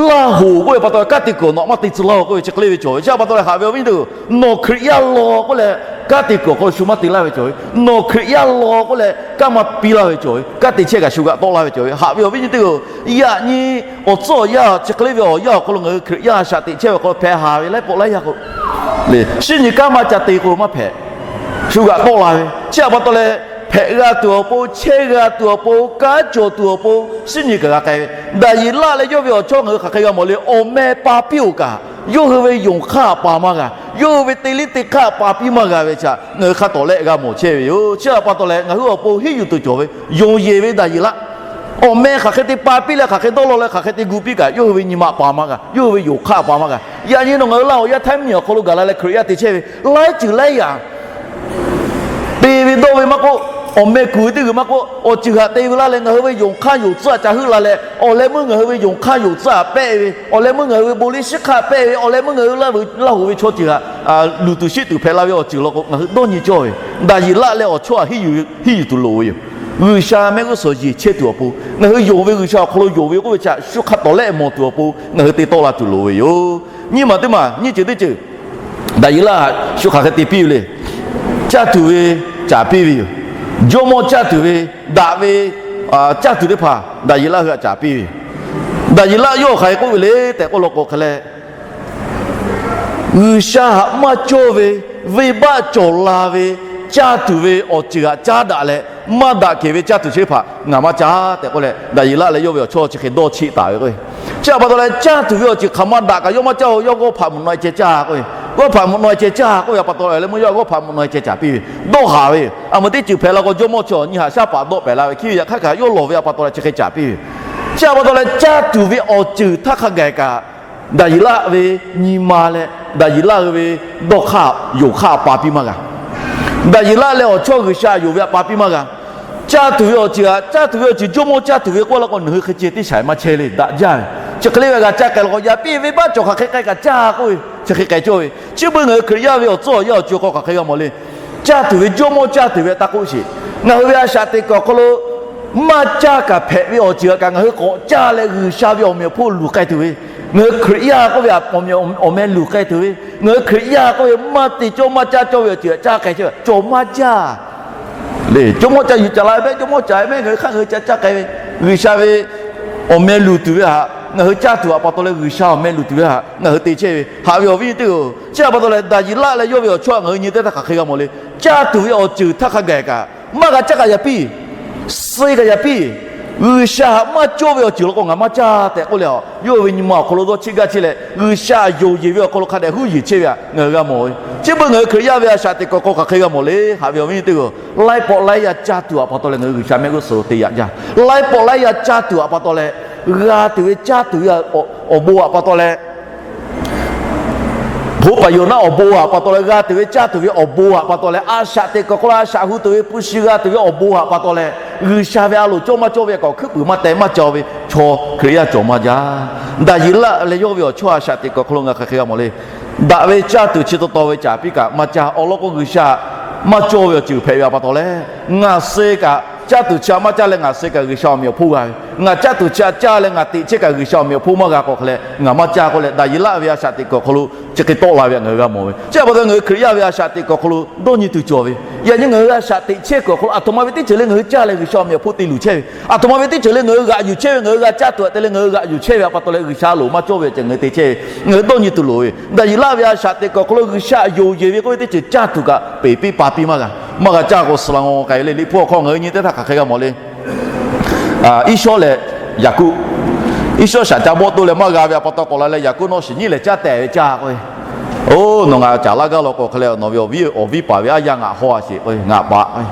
Laˇhuˍ k'oˆ ve pa taw kaˉ te kuiˬ nawꞈ maˇ te tcuh laˇ-oˬ k'oˆ ve chi hk'e le ve cawˬ ve. Chi a pa taw leh haꞈ ve awˬ viˉ teˇ hpaˍ, nawˬ Hkriꞈ yaˇ law k'oˆ leh kanˉ te kuiˬ awˬ hk'aw lo shu maˇ te laˇ ve cawˬ ve, nawˬ Hkriꞈ yaˇ law k'oˆ leh kanˉ maˇ piˇ laˇ ve cawˬ ve, kanˉ te chehˇ kaꞈ shu g'aꞈ tawˆ laˇ ve cawˬ ve. Haꞈ ve awˬ viˉ nyi teˇ hpaˍ-oˬ, yaꞈ nyi awˬ tcuhˉ awˬ yanˇ chi hk'e le ve awˬ yanˇ awˬ hk'aw lo ngaˬ hui Hkriꞈ yaˇ shaꞈ teꞈ chehˇ ve awˬ hk'aw lo hpehꞈ haˍ ve laiˉ pawˆ laiˉ yaˇ k'o, shinˉ nyi kanˉ maˇ ca te k'o maˇ hpehꞈ, shu g'aꞈ tawˆ la ve. Chi htaꞈ pa taw leh, hpehꞈ g'a tuˬ awˬ pon, chehˇ g'a tuˬ awˬ pon, kanˉ cawˬ tuˬ awˬ pon shinˉ nyi kaꞈ g'a k'ai ve. Daˍyeˍlaˆ leh yawˇ ve awˬ chawˇ ngaˬ hui hk'aˬ hk'e g'a mawˬ le. Awˬ meh pa piˇ-oˬ kaꞈ, yawˇ hui ve yonˍ hk'aˇ pa maˇ g'a. Yawˇ hui ve te liˇ te hk'aˇ pa piˇ maˇ g'a ve chi htaꞈ ngaˬ hui hk'a tawˍ lehˆ g'a mawˬ chehˇ ve yoˬ. Chi htaꞈ pa taw leh ngaˬ hui awˬ pon hiˉ yuˬ tuˬ cawˬ ve, yonˍ yeˬ ve Daˍyeˍlaˆ, awˬ meh hk'aˬ hk'e te pa piˇ leh hk'aˬ hk'e dawˇ law leh hk'aˬ hk'e te gu piˇ kaꞈ, yawˇ hui ve nyi ma pa maˇ g'a, yawˇ hui ve yonˍ hk'aˇ pa maˇ g'a. Yaꞈ nyi nawˬ ngaˬ hui laˇ awˬ yaˇ htaiˉ mvuhˇmiˬ awˬ hk'aw lo gaˬ la leh Hkriꞈ yaˇ te chehˇ ve, laiˉ ceuˬ laiˉ yaꞈ te ve dawˇ ve maˇ k'oˆ, awˬ meh kuˬ ve teˇ g'uiˬ maˇ k'oˆ, awˬ ceuˬ htaꞈ te ve laˇ leh ngaˬ hui ve yonˍ hk'aˇ yonˍ tcuhˉ htaꞈ ca heuˆ la leh, awˬ leh meuˇ ngaˬ hui ve yonˍ hk'aˇ yonˍ tcuhˉ htaꞈ pehˆ ve, awˬ leh meuˇ ngaˬ hui ve bon liˇ shiˉ hk'aˇ pehˆ ve, awˬ leh meuˇ ngaˬ hui Laˇ huˍ ve chaw ceuˬ htaꞈ luˬ tuˬ shiˆ tuˬ hpehꞈ la ve awˬ ceuˬ law k'o, ngaˬ hui dawˇ nyi cawˇ ve. Daˍyeˍlaˆ leh awˬ chawˇ htaꞈ hiˉ yuˬ tuˬ loˍ ve yoˬ. G'uiˬsha mehˆ g'uˇ suhˍ yeˬ chehˇ tuˬ awˬ pon, ngaˬ hui yonˍ ve G'uiˬsha awˬ hk'aw lo yonˍ ve k'oˆ ve chi htaꞈ shu hk'a tawˍ lehˆ mawˬ tuˬ awˬ pon ngaˬ hui te tawˆ la tuˬ loˍ ve yoˬ. Nyiˇ maˬ teˇ maˬ nyiˇ ceuˬ teˇ ceuˬ, Daˍyeˍlaˆ shu hk'aˬ hk'e te piˇ ve le. Caˇ tuˬ ve caˍ piˇ ve yoˬ. Jawˇmawˇ caˇ tuˬ ve, daꞈ ve caˇ tuˬ teˇ hpaˍ Daˍyeˍlaˆ hui htaꞈ caˍ piˇ ve yoˬ. Daˍyeˍlaˆ yawˇ hk'aˬ hk'e k'oˆ ve le tehꞈ k'oˆ law k'o hk'e leh, G'uiˬsha htaꞈ maˇ cawˇ ve venˇbaˆ cawˬ la ve caˇ tuˬ ve awˬ ceuˬ htaꞈ caˉ daꞈ leh, maˇ daꞈ kehˬ ve caˇ tuˬ chi teˇ hpaˍ ngaˬ maˇ caˇ tehꞈ k'oˆ leh, Daˍyeˍlaˆ leh yawˇ ve awˬ chawˇ chi hk'e dawˇ cheˆ taˍ ve k'o, chi htaꞈ pa taw leh caˇ tuˬ ve awˬ ceuˬ hk'aˬ ma daꞈ kaꞈ yawˇ maˇ caˇ-oˬ. Yawˇ g'awˇ hpaꞈ mvuhꞈ naw e ceh caˇ k'oˆ ve, g'awˇ hpaꞈ mvuhꞈ naw e ceh caˇ k'oˆ ve htaꞈ pa taw leh, awˬ leh meuˇ yawˇ g'awˇ hpaꞈ mvuhꞈ naw e ceh caˍ piˇ ve, dawˇ haˍ ve yoˬ. Aˬ meuꞈ teˇ ceuˬ hpehꞈ la k'o, jawˇmawˇ chi awˬ nyi haꞈ shaˉ paˍ dawˆ pehˍ la ve, hkiˇ ve yaꞈ hk'aˇ kaꞈ yawˇ lawˬ ve htaꞈ pa taw leh chi hk'e caˍ piˇ ve yoˬ. Chi htaꞈ pa taw leh caˇ tuˬ ve awˬ ceuˬ htaˇ hk'a gaˬ kaꞈ, Daˍyeˍlaˆ ve nyi ma leh Daˍyeˍlaˆ hui ve dawˇ hk'aˇ yonˍ hk'aˇ pa piˇ maˇ g'a. Daˍyeˍlaˆ leh awˬ chawˇ G'uiˬsha yonˍ ve htaꞈ pa piˇ maˇ g'a. Caˇ tuˬ ve awˬ ceuˬ htaꞈ, caˇ tuˬ ve awˬ ceuˬ jawˇmawˇ caˇ tuˬ ve k'oˆ la k'o, nawˬ hui hk'e ceh teˇ shaiˍ maˇ chehˇ le, daꞈ jaˇ ve. Chi hk'e le ve g'a caˇ k'ai la k'o, yaꞈ piˇ venˇbaˆ cawˬ hk'aˬ hk'e k'ai kaꞈ caˇ k'oˆ ve chi hk'e k'ai cawˇ ve. Chi beuꞈ ngaˬ hui Hkriꞈ yaˇ ve awˬ tcuhˉ awˬ yanˇ awˬ co hk'aw hk'aˬ hk'e g'a mawˬ le. Caˇ tuˬ ve, jawˇmawˇ caˇ tuˬ ve htaꞈ k'oˆ sheˍ. Ngaˬ hui ve a shaꞈ teꞈ kuiˬ awˬ hk'aw lo maˇ caˇ kaꞈ hpehꞈ ve awˬ ceuˬ htaꞈ kaꞈ ngaˬ hui k'awꞈ caˇ leh G'uiˬsha ve awˬ meꞈ awˬ hponˇ luˬ k'ai tuˬ ve, ngaˬ hui Hkriꞈ yaˇ k'oˆ ve awˬ meh luˬ k'ai tuˬ ve, ngaˬ hui Hkriꞈ yaˇ k'oˆ ve maˇ te cawˇ maˇ caˇ cawˇ ve awˬ ceuˬ htaꞈ caˇ k'ai chehˇ ve cawˬ maˇ jaˇ. Le, jawˇmawˇ ca yuˬ caˍ la ve mehˆ, jawˇmawˇ caˍ ve mehˆ, ngaˬ hui hk'aˇ ngaˬ hui ca caˇ k'ai ve, G'uiˬsha ve awˬ meh luˬ tuˬ ve htaꞈ ngaˬ hui caˇ tuˬ htaꞈ pa taw leh G'uiˬsha awˬ meh luˬ tuˬ ve htaꞈ ngaˬ hui te chehˇ ve. Haꞈ ve awˬ viˉ nyi teˇ hpaˍ-oˬ, chi htaꞈ pa taw leh Daˍyeˍlaˆ leh yawˇ ve awˬ chawˇ htaꞈ ngaˬ hui nyi teˇ htaˇ hk'aˬ hk'e g'a mawˬ le. Caˇ tuˬ ve awˬ ceuˬ htaˇ hk'a gaˬ kaꞈ maˇ g'a caˇ k'ai yaꞈ piˇ, suh k'ai yaꞈ piˇ. G'uiˬsha htaꞈ maˇ cawˇ ve awˬ ceuˬ law k'o ngaˬ maˇ caˇ tehꞈ k'oˆ leh, yawˇ ve nyi ma awˬ hk'aw lo dawˇ cheˆ gaˇ chehˇ leh, G'uiˬsha yonˍ yeˬ ve awˬ hk'aw lo hk'a dehꞈ huˉ yeˬ chehˇ ve htaꞈ ngaˬ hui g'a mawˬ ve. Chi beuꞈ ngaˬ hui Hkriꞈ yaˇ ve a shaꞈ teꞈ kuiˬ awˬ hk'aw hk'aˬ hk'e g'a mawˬ le. Haꞈ ve awˬ viˉ nyi teˇ hpaˍ-oˬ, laiˉ pawˆ laiˉ yaˇ caˇ tuˬ htaꞈ pa taw leh ngaˬ hui G'uiˬsha mehˆ g'uˇ suhˍ lo te yaꞈ jaˇ. Laiˉ pawˆ laiˉ yaˇ caˇ tuˬ htaꞈ pa taw leh, g'a tuˬ ve caˇ tuˬ ve awˬ bon htaꞈ pa taw leh, hpoˇ paˍ Yoˍnaˆ awˬ bon htaꞈ pa taw leh, g'a tuˬ ve caˇ tuˬ ve awˬ bon htaꞈ pa taw leh, a shaꞈ teꞈ kuiˬ awˬ hk'aw lo a shaꞈ hu tuˬ ve hpu shi g'a tuˬ ve awˬ bon htaꞈ pa taw leh, G'uiˬsha ve a loˍ cawˇ maˇ cawˇ ve kaꞈ awˬ hkuiˉ puiˍ maˇ teh maˇ ca ve chaw Hkriꞈ yaˇ cawˬ maˇ jaˇ. Daˍyeˍlaˆ leh yawˇ ve awˬ chawˇ a shaꞈ teꞈ kuiˬ awˬ hk'aw lo ngaˬ hk'aˬ hk'e g'a mawˬ le. Daꞈ ve caˇ tuˬ chi taw taw ve caˍ piˇ kaꞈ maˇ caˇ. Awˬ lawn k'o, G'uiˬsha maˇ cawˇ ve awˬ ceuˬ hpehꞈ ve htaꞈ pa taw leh, ngaˬ suh kaꞈ caˇ tuˬ chi htaꞈ maˇ caˇ leh ngaˬ suh kaꞈ G'uiˬsha awˬ meꞈ awˬ hponˇ g'a ve, ngaˬ caˇ tuˬ chi htaꞈ caˇ leh ngaˬ teꞈ chehˇ kaꞈ G'uiˬsha awˬ meꞈ awˬ hponˇ maˇ g'a k'o hk'e leh ngaˬ maˇ caˇ k'oˆ leh, Daˍyeˍlaˆ ve a shaꞈ teꞈ kuiˬ awˬ hk'aw lo chi hk'e tawˆ la ve htaꞈ ngaˬ hui g'a mawˬ ve. Chi htaꞈ pa taw ngaˬ hui Hkriꞈ yaˇ ve a shaꞈ teꞈ kuiˬ awˬ hk'aw lo dawˇ nyi tuˬ cawˬ ve. Yaꞈ nyi ngaˬ hui a shaꞈ teꞈ chehˇ kuiˬ awˬ hk'aw lo aˬ htoꞈ ma ve teˇ ceuˬ le ngaˬ hui caˇ leh G'uiˬsha awˬ meꞈ awˬ hponˇ te luˬ chehˇ ve, aˬ htoꞈ ma ve teˇ ceuˬ le ngaˬ hui g'aꞈ yuˬ chehˇ ve, ngaˬ hui g'a caˇ tuˬ htaꞈ te leh ngaˬ hui g'aꞈ yuˬ chehˇ ve htaꞈ pa taw leh G'uiˬsha loˍ maˇ cawˇ ve awˬ ceuˬ ngaˬ hui te chehˇ ve, ngaˬ hui dawˇ nyi tuˬ loˍ ve. Daˍyeˍlaˆ ve a shaꞈ teꞈ kuiˬ awˬ hk'aw lo G'uiˬsha yonˍ yeˬ ve k'oˆ ve teˇ ceuˬ caˇ tuˬ kaꞈ peˍ piˇ pa piˇ maˇ g'a. Maˇ g'a caˇ k'o suh la ngaw k'ai ve le. Liꞈ hpu awˬ hk'aw ngaˬ hui nyi teˇ htaˇ hk'aˬ hk'e g'a mawˬ le. Iˉsawˉ leh Yaˍkoˆ. Iˉsawˉ shaˍ ca bawˆ toˆ leh maˇ g'a ve htaꞈ pa taw k'awꞈ la leh Yaˍkoˆ nawˇ shiˍ nyiˉ lehˬ caˇ tehˬ ve caˇ k'o, oˇ nawˬ ngaˬ caˍ laˇ gaˇ law k'o hk'e leh nawˬ ve awˬ viˉ paˍ ve aˇ yaˇ ngaˬ haw a sheˍ k'o, ngaˬ paˍ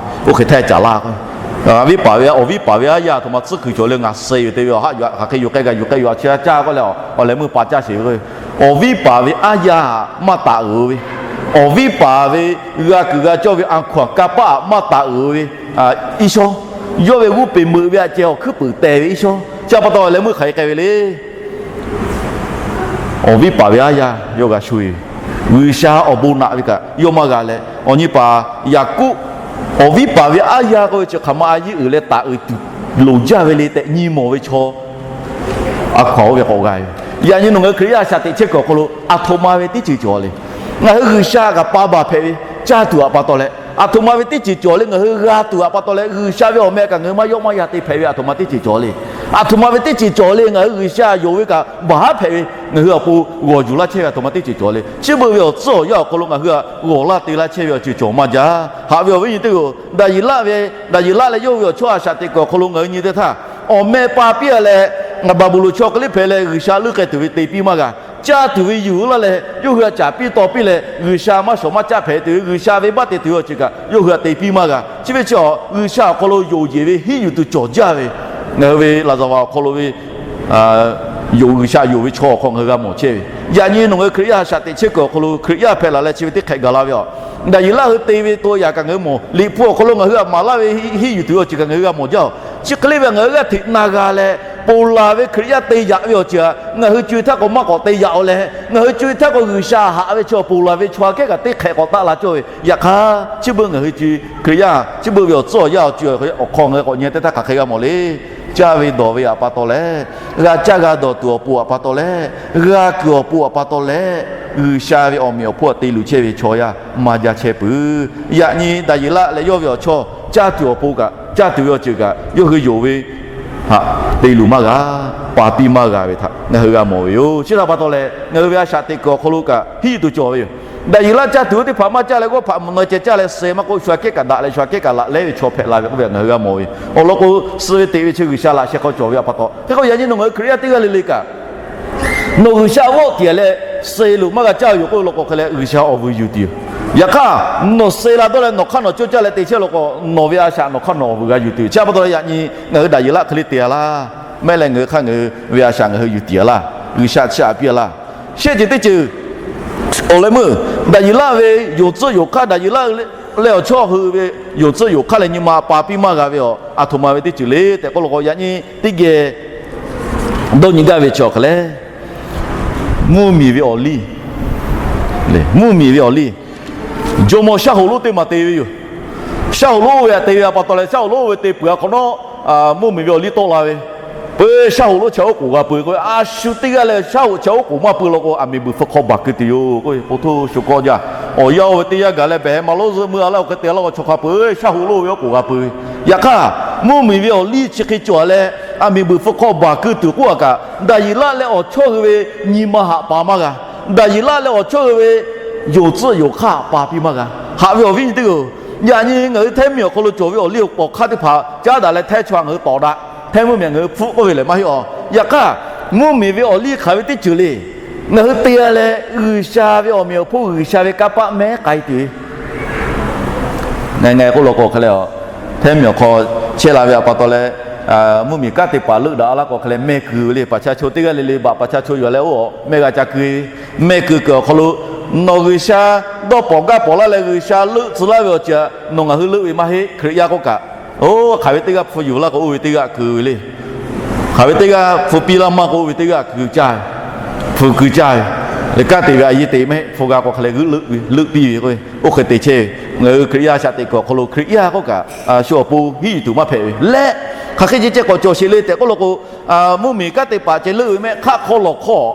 oˇ hk'e htaˇ caˍ laˇ k'o, viˉ paˍ ve awˬ viˉ paˍ ve aˇ yaˇ aˬ htoꞈ ma tcuhˉ kuiˬ cawˬ le ngaˬ suh ve te ve a haˆ yuˬ hk'aˬ hk'e yuˬ k'ai g'a yuˬ k'ai yuˬ a chi a caˇ k'oˆ leh awˬ leh meuˇ pa caˇ sheˍ ve k'o, awˬ viˉ paˍ ve aˇ yaˇ maˇ taˍ uiˍ ve, awˬ viˉ paˍ ve g'a kuiˬ g'a cawˇ ve a hkaw anˬ kanˇ paˆ htaꞈ maˇ taˍ uiˍ ve Iˉsawˇ, yawˇ ve g'uˇ peˬ meuꞈ ve htaꞈ ceh awˬ hkuiˉ puiˍ teh ve Iˉsawˇ. Chi htaꞈ pa taw leh meuˇ hk'aˬ hk'e k'ai ve le. Awˬ viˉ paˍ ve aˇ yaˇ yawˇ g'a sho e ve, G'uiˬsha awˬ bon naꞈ ve kaꞈ yawˇ maˇ g'a leh, awˬ nyi paˍ Yaˍkoˆ, awˬ viˉ paˍ ve aˇ yaˇ k'oˆ ve chi hk'aˬ ma a yiˇ uiˍ leh taˍ uiˍ tuˬ loˍ jaˇ ve le tehꞈ nyi mawˬ ve chaw a hkaw anˬ oˇ ve k'awꞈ g'a ve. Yaꞈ nyi nawˬ ngaˬ hui Hkriꞈ yaˇ a shaꞈ teꞈ chehˇ kuiˬ awˬ hk'aw lo aˬ htoꞈ ma ve teˇ ceuˬ cawˬ le. Ngaˬ hui G'uiˬsha kaꞈ pa baˬ hpehꞈ ve, caˇ tuˬ aꞈ pa taw leh, aˬ htoꞈ ma ve teˇ ceuˬ cawˬ le ngaˬ hui g'a tuˬ aꞈ pa taw leh, G'uiˬsha ve awˬ meh kaꞈ ngaˬ hui maˇ yawˆ maˇ yan te hpehꞈ ve aˬ htoꞈ ma teˇ ceuˬ cawˬ le. Aˬ htoꞈ ma ve teˇ ceuˬ cawˬ le ngaˬ hui G'uiˬsha yonˍ ve kaꞈ baˬ haˉ hpehꞈ ve, ngaˬ hui awˬ pon g'awˬ yuˬ laˇ chehˇ ve aˬ htoꞈ ma teˇ ceuˬ cawˬ le. Chi beuꞈ ve awˬ tcuhˉ awˬ yanˇ awˬ hk'aw lo ngaˬ hui htaꞈ g'awˬ laˇ te laˇ chehˇ ve awˬ ceuˬ cawˬ maˇ jaˇ. Haꞈ ve awˬ viˉ nyi teˇ hpaˍ-oˬ, Daˍyeˍlaˆ ve, Daˍyeˍlaˆ leh yawˇ ve awˬ chawˇ a shaꞈ teꞈ kuiˬ awˬ hk'aw lo ngaˬ hui nyi teˇ htaˇ, awˬ meh pa piˇ a leh, Baˍbuˍlonˍ chaw hk'e le hpehꞈ leh G'uiˬsha leuˉ k'ai tuˬ ve te piˇ maˇ g'a. Caˇ tuˬ ve yuˬ laˇ leh yawˇ hui htaꞈ caˍ piˇ taw piˇ leh, G'uiˬsha maˇ shawˍ maˇ caˆ hpehꞈ tuˬ ve, G'uiˬsha venˇbaˆ te tuˬ ve awˬ ceuˬ kaꞈ yawˇ hui htaꞈ te piˇ maˇ g'a. Chi ve chi G'uiˬsha awˬ hk'aw lo yonˍ yeˬ ve hiˉ yuˬ tuˬ cawˬ jaˇ ve, ngaˬ hui ve laˍzaˍvaˍ awˬ hk'aw lo ve G'uiˬsha yonˍ ve chaw awˬ hk'aw ngaˬ hui g'a mawˬ chehˇ ve. Yaꞈ nyi nawˬ ngaˬ hui Hkriꞈ yaˇ shaꞈ teꞈ chehˇ kuiˬ awˬ hk'aw lo Hkriꞈ yaˇ hpehꞈ laˬ leh chi ve teˇ hk'ehꞈ gaˬ la ve aˬ. Daˍyeˍlaˆ hui te ve to yaꞈ kaꞈ ngaˬ hui mawˬ, Liꞈ hpu awˬ hk'aw lo ngaˬ hui htaꞈ maˍ laˇ ve hiˉ yuˬ tuˬ ve awˬ ceuˬ kaꞈ ngaˬ hui g'a mawˬ jaˇ aˬ. Chi hk'e le ve ngaˬ hui g'aˇ hteꞈ na g'a leh, ponˬ laˬ ve Hkriꞈ yaˇ te yaꞈ ve awˬ ceuˬ htaꞈ ngaˬ hui co e htaˇ k'o maˇ k'awꞈ te yaꞈ-oˬ leh, ngaˬ hui co e htaˇ k'o G'uiˬsha haꞈ ve chaw ponˬ laˬ ve chaw aꞈ kehˉ kaꞈ teˇ hk'ehꞈ k'awꞈ taˆ la cawˇ ve. Yaꞈ hk'aˇ chi beuꞈ ngaˬ hui co e Hkriꞈ yaˇ chi beuꞈ ve awˬ tcuhˉ awˬ yanˇ awˬ co e awˬ hk'aw ngaˬ hui k'awꞈ nyi teˇ htaˇ hk'aˬ hk'e g'a mawˬ le. Caˇ ve dawˬ ve aꞈ pa taw leh, g'a caˇ g'a dawˬ tuˬ awˬ pon aꞈ pa taw leh, g'a kuiˬ awˬ pon aꞈ pa taw leh, G'uiˬsha ve awˬ meꞈ awˬ hponˇ htaꞈ te luˬ chehˇ ve chaw yaˇ maˇ jaˇ chehˇ peuˬ. Yaꞈ nyi Daˍyeˍlaˆ leh yawˇ ve awˬ chawˇ caˇ tuˬ awˬ pon kaꞈ, caˇ tuˬ ve awˬ ceuˬ kaꞈ yawˇ hui yonˍ ve htaꞈ te luˬ maˇ g'a, pa piˇ maˇ g'a ve htaꞈ ngaˬ hui g'a mawˬ ve yoˬ. Chi htaꞈ pa taw leh ngaˬ hui ve a shaꞈ teꞈ kuiˬ awˬ hk'aw lo kaꞈ hiˉ yuˬ tuˬ cawˬ ve yoˬ. Daˍyeˍlaˆ caˇ tuˬ ve teˇ hpaˍ maˇ caˇ leh, g'awˇ hpaꞈ mvuhꞈ na ceh caˇ leh suh maˇ k'oˆ, shu aꞈ kehˉ kaꞈ daꞈ leh shu aꞈ kehˉ kaꞈ laꞈ lehˉ ve chaw hpehꞈ la ve k'oˆ ve ngaˬ hui g'a mawˬ ve. Awˬ lawn k'o, suh ve teꞈ ve chi G'uiˬsha laꞈ sheh hk'aw cawˬ ve aꞈ pa taw. Hk'e k'o yaꞈ nyi nawˬ ngaˬ hui Hkriꞈ yaˇ teˇ g'aˇ le le kaꞈ, nawˬ G'uiˬsha vawˆ tiˍ leh suh loˬ maˇ g'a caˇ ve yoˬ k'oˆ ve law k'o hk'e leh G'uiˬsha awˬ vuiˬ yuˬ tuˬ yoˬ. Yaꞈ hk'aˇ, nawˬ suh la dawˇ leh nawˬ hk'aˇ nawˬ cawˇ caˇ leh te chehˇ law k'o, nawˬ ve a shaꞈ nawˬ hk'aˇ nawˬ awˬ vuiˬ g'a yuˬ tuˬ yoˬ. Chi aꞈ pa taw leh yaꞈ nyi ngaˬ hui Daˍyeˍlaˆ hk'e le te a laˇ. Mehˆ leh ngaˬ hui hk'aˇ ngaˬ hui ve a shaꞈ ngaˬ hui yuˬ tiˍ a laˇ. G'uiˬsha chi aꞈ piˇ a laˇ. Shehˆ ceuˬ teˇ ceuˬ awˬ leh meuˇ Daˍyeˍlaˆ ve yonˍ tcuhˆ yonˍ hk'aˇ, Daˍyeˍlaˆ leh awˬ chawˇ hui ve yonˍ tcuhˆ yonˍ hk'aˇ leh nyi ma pa piˇ maˇ g'a ve aꞈ, aˬ htoꞈ ma ve teˇ ceuˬ le tehꞈ k'oˆ law k'o, yaꞈ nyi teˇ geh dawˇ nyi gaˇ ve chi awˬ hk'e leh, mvuhˇmiˬ ve awˬ liˇ, mvuhˇmiˬ ve awˬ liˇ, jawˇmawˇ shaˉ hoꞈ lonˉ teˇ maˬ te ve yoˬ. Shaˉ hoꞈ lonˉ oˇ ve aꞈ te ve aꞈ pa taw leh, shaˉ hoꞈ lonˉ oˇ ve te peuˬ a hk'awꞈ nawˉ, mvuhˇmiˬ ve awˬ liˇ tawˆ la ve, peuˬ shaˉ hoꞈ lonˉ chaw oˉ k'oˍ g'a peu k'oˆ ve, a shu teˇ g'aˇ leh shaˉ hoꞈ chaw oˉ k'oˍ maˇ peu law k'o, aˬ miˍ buiˬ hpfuh hk'aw baˬ keu tuˬ yoˬ k'oˆ ve k'o, hto shu kawˆ jaˇ. Awˬ yanˇ oˇ ve teˇ yanˇ gaˬ leh behˬ ma lonˉ zuhˆ meuˇ a laˇ, awˬ hk'e te laˇ k'o, chaw hk'a peu shaˉ hoꞈ lonˉ ve oˉ k'oˍ g'a peu ve. Yaꞈ hk'aˇ, mvuhˇmiˬ ve awˬ liˇ chi hk'e cawˬ leh, aˬ miˍ buiˬ hpfuh hk'aw baˬ keu tuˬ k'oˆ a kaꞈ, Daˍyeˍlaˆ leh awˬ chawˇ hui ve nyi ma haꞈ pa maˇ g'a. Daˍyeˍlaˆ leh awˬ chawˇ hui ve yonˍ tcuhˆ yonˍ hk'aˇ pa piˇ maˇ g'a. Haꞈ ve awˬ viˉ nyi teˇ hpaˍ-oˬ, yaꞈ nyi ngaˬ hui htehˉ miˬ awˬ hk'aw lo cawˬ ve awˬ liˇ awˬ hk'aˇ teˇ hpaˍ caˉ daꞈ leh htehˇ chaw ngaˬ hui tawˍ daꞈ, htehˇ mvuhˇmiˬ ngaˬ hui hpfuhˆ k'oˆ ve lehˬ maˇ heˆ aˬ. Yaꞈ hk'aˇ, mvuhˇmiˬ ve awˬ liˇ hk'aˬ ve teˇ ceuˬ le. Ngaˬ hui te a leh G'uiˬsha ve awˬ meꞈ awˬ hponˇ G'uiˬsha ve kanˇ paˆ mehˉ k'ai tuˬ ve Ngaˬ ngaˬ k'oˆ law k'o hk'e leh, htehˉ miˬ awˬ hk'aw chehˇ la ve aꞈ pa taw leh, mvuhˇmiˬ kanˉ te paˍ leuˆ daꞈ laˇ k'o hk'e leh mehˇ kuiˬ ve le. ประชาชน teˇ g'aˇ le le บัตรประชาชน yuˬ leh oˇ mehˇ g'a ca keu ve, mehˇ kuiˬ kuiˬ awˬ hk'aw lo, nawˬ G'uiˬsha dawˇ pawˍ gaˇ pawˍ laˇ leh G'uiˬsha leuˆ tcuh laˇ ve awˬ ceuˬ nawˬ ngaˬ hui leuˆ ve maˇ heˆ. Hkriꞈ yaˇ k'oˆ kaꞈ, oˇ hk'aˬ ve teˇ g'aˇ hpu yuˬ laˇ k'o oˇ ve teˇ g'aˇ keu ve le. Hk'aˬ ve teˇ g'aˇ hpu piˇ laˇ maˇ k'o oˇ ve teˇ g'aˇ keu caˇ ve, hpu keu caˇ ve. Leh kanˉ te ve a yeˇ te mehˆ hpu g'a k'o hk'e leh g'euˆ leuˆ piˇ ve k'o, oˇ hk'e te chehˇ ve. Ngaˬ hui Hkriꞈ yaˇ shaꞈ teꞈ kuiˬ awˬ hk'aw lo Hkriꞈ yaˇ k'oˆ kaꞈ, shu awˬ pon hiˉ yuˬ tuˬ maˇ hpehꞈ ve leh, hk'aˬ hk'e ceh ceh k'awꞈ cawˬ sheˍ le tehꞈ k'oˆ law k'o, mvuhˇmiˬ kanˉ te paˍ ceh leuˆ ve mehˆ hk'aˆ hk'aw lawˬ hk'aw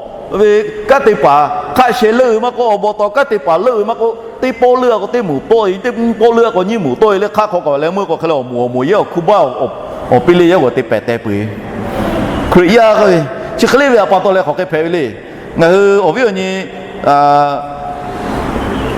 ve kanˉ te paˍ hk'aˆ sheh leuˆ ve maˇ k'oˆ, awˬ baw taw kanˉ te paˍ leuˆ ve maˇ k'oˆ, teˇ pawˆ leuˆ a k'o teˇ moˍ tawˆ e, teˇ pawˆ leuˆ a k'o nyiˇ moˍ tawˆ e leh hk'aˆ hk'aw k'awꞈ leh meuˇ k'o hk'e leh awˬ moˍ awˬ moˍ yehˇ awˬ hkuˇ baˆ awˬ piˇ le yehˇ g'awˬ te pehˍ teh peuˬ. Hkriꞈ yaˇ k'oˆ ve chi hk'e le ve aꞈ pa taw leh hk'aˬ hk'e hpehꞈ ve le. Ngaˬ hui awˬ viˉ awˬ nyi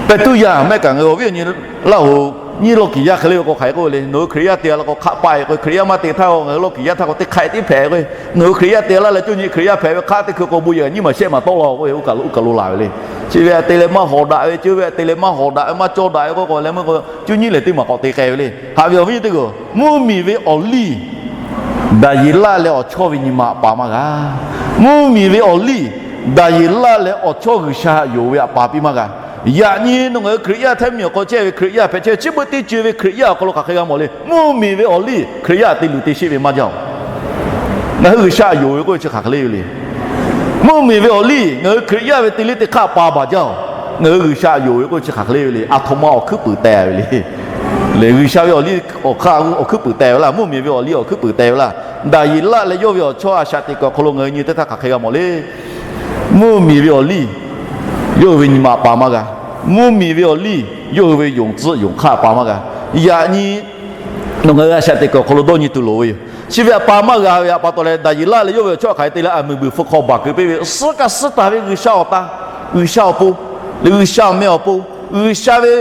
pehˇ tuˇ yaˇ mehˆ kaꞈ ngaˬ hui awˬ viˉ awˬ nyi Laˇ hoꞈ nyiˇ lawˇ kiˍ yaˇ hk'e le ve k'o hk'aˬ hk'e k'oˆ ve le. Nawˬ hui Hkriꞈ yaˇ te a la k'o hk'aˆ paˆ e k'o, Hkriꞈ yaˇ maˇ te htaˇ k'o ngaˬ hui lawˇ kiˍ yaˇ htaˇ k'o teˇ hk'aˆ tiˉ hpehꞈ k'o, nawˬ hui Hkriꞈ yaˇ te a laˇ leh coˇ nyi Hkriꞈ yaˇ hpehꞈ ve hk'aˆ teˇ hkui k'o bon yehˬ nyiˇ maˬ shehˆ maˬ tawˆ la k'oˆ ve, oˇ kaˬ lo oˇ kaˬ lo laˬ ve le. Chi ve aꞈ te leh maˇ hawˍ daꞈ ve, coˇ ve aꞈ te leh maˇ hawˍ daꞈ ve, maˇ cawˇ daꞈ ve k'oˆ k'o leh meuˇ k'o coˇ nyi lehˬ teˇ maˬ k'awꞈ te k'ai ve le. Haꞈ ve awˬ viˉ teˇ g'aˇ, mvuhˇmiˬ ve awˬ liˇ Daˍyeˍlaˆ leh awˬ chawˇ ve nyi ma aꞈ pa maˇ g'a. Mvuhˇmiˬ ve awˬ liˇ Daˍyeˍlaˆ leh awˬ chawˇ G'uiˬsha yonˍ ve aꞈ pa piˇ maˇ g'a. Yaꞈ nyi nawˬ ngaˬ hui Hkriꞈ yaˇ htehˇ miˬ awˬ hk'aw chehˇ ve Hkriꞈ yaˇ hpehꞈ chehˇ ve, chi beuꞈ teˇ ceuˬ ve Hkriꞈ yaˇ awˬ hk'aw lo hk'aˬ hk'e g'a mawˬ le. Mvuhˇmiˬ ve awˬ liˇ Hkriꞈ yaˇ te luˬ te sheˆ ve maˇ jaˇ oˬ. Ngaˬ hui G'uiˬsha yonˍ ve k'oˆ ve chi hk'aˬ hk'e le ve le. Mvuhˇmiˬ ve awˬ liˇ ngaˬ hui Hkriꞈ yaˇ ve te liˇ teˇ hk'aˆ pa baˬ jaˇ oˬ. Ngaˬ hui G'uiˬsha yonˍ ve k'oˆ ve chi hk'aˬ hk'e le ve le. Aˬ htoꞈ ma awˬ hkuiˉ puiˍ teh ve le. Lehˬ G'uiˬsha ve awˬ liˇ awˬ hk'aˇ awˬ hkuiˉ puiˍ teh ve laˇ. Mvuhˇmiˬ ve awˬ liˇ awˬ hkuiˉ puiˍ teh ve laˇ. Daˍyeˍlaˆ leh yawˇ ve awˬ chawˇ a shaꞈ teꞈ kuiˬ awˬ hk'aw lo ngaˬ hui nyi teˇ htaˇ hk'aˬ hk'e g'a mawˬ le. Mvuhˇmiˬ ve awˬ liˇ yawˇ hui ve nyi ma aꞈ pa maˇ g'a. Mvuhˇmiˬ ve awˬ liˇ yawˇ hui ve yonˍ tcuhˆ yonˍ hk'aˇ a pa maˇ g'a. Yaꞈ nyi nawˬ ngaˬ hui a shaꞈ teꞈ kuiˬ awˬ hk'aw lo dawˇ nyi tuˬ loˍ ve yoˬ. Chi ve a pa maˇ g'a ve a pa taw leh, Daˍyeˍlaˆ leh yawˇ ve awˬ chawˇ hk'aˬ hk'e te leh a miˬ beuˬ hpfuhˇ hk'aw baˬ keu piˇ ve, suhˉ kaꞈ suhˉ taˍ ve G'uiˬsha awˬ ta, G'uiˬsha awˬ pon, G'uiˬsha awˬ meh awˬ pon, G'uiˬsha ve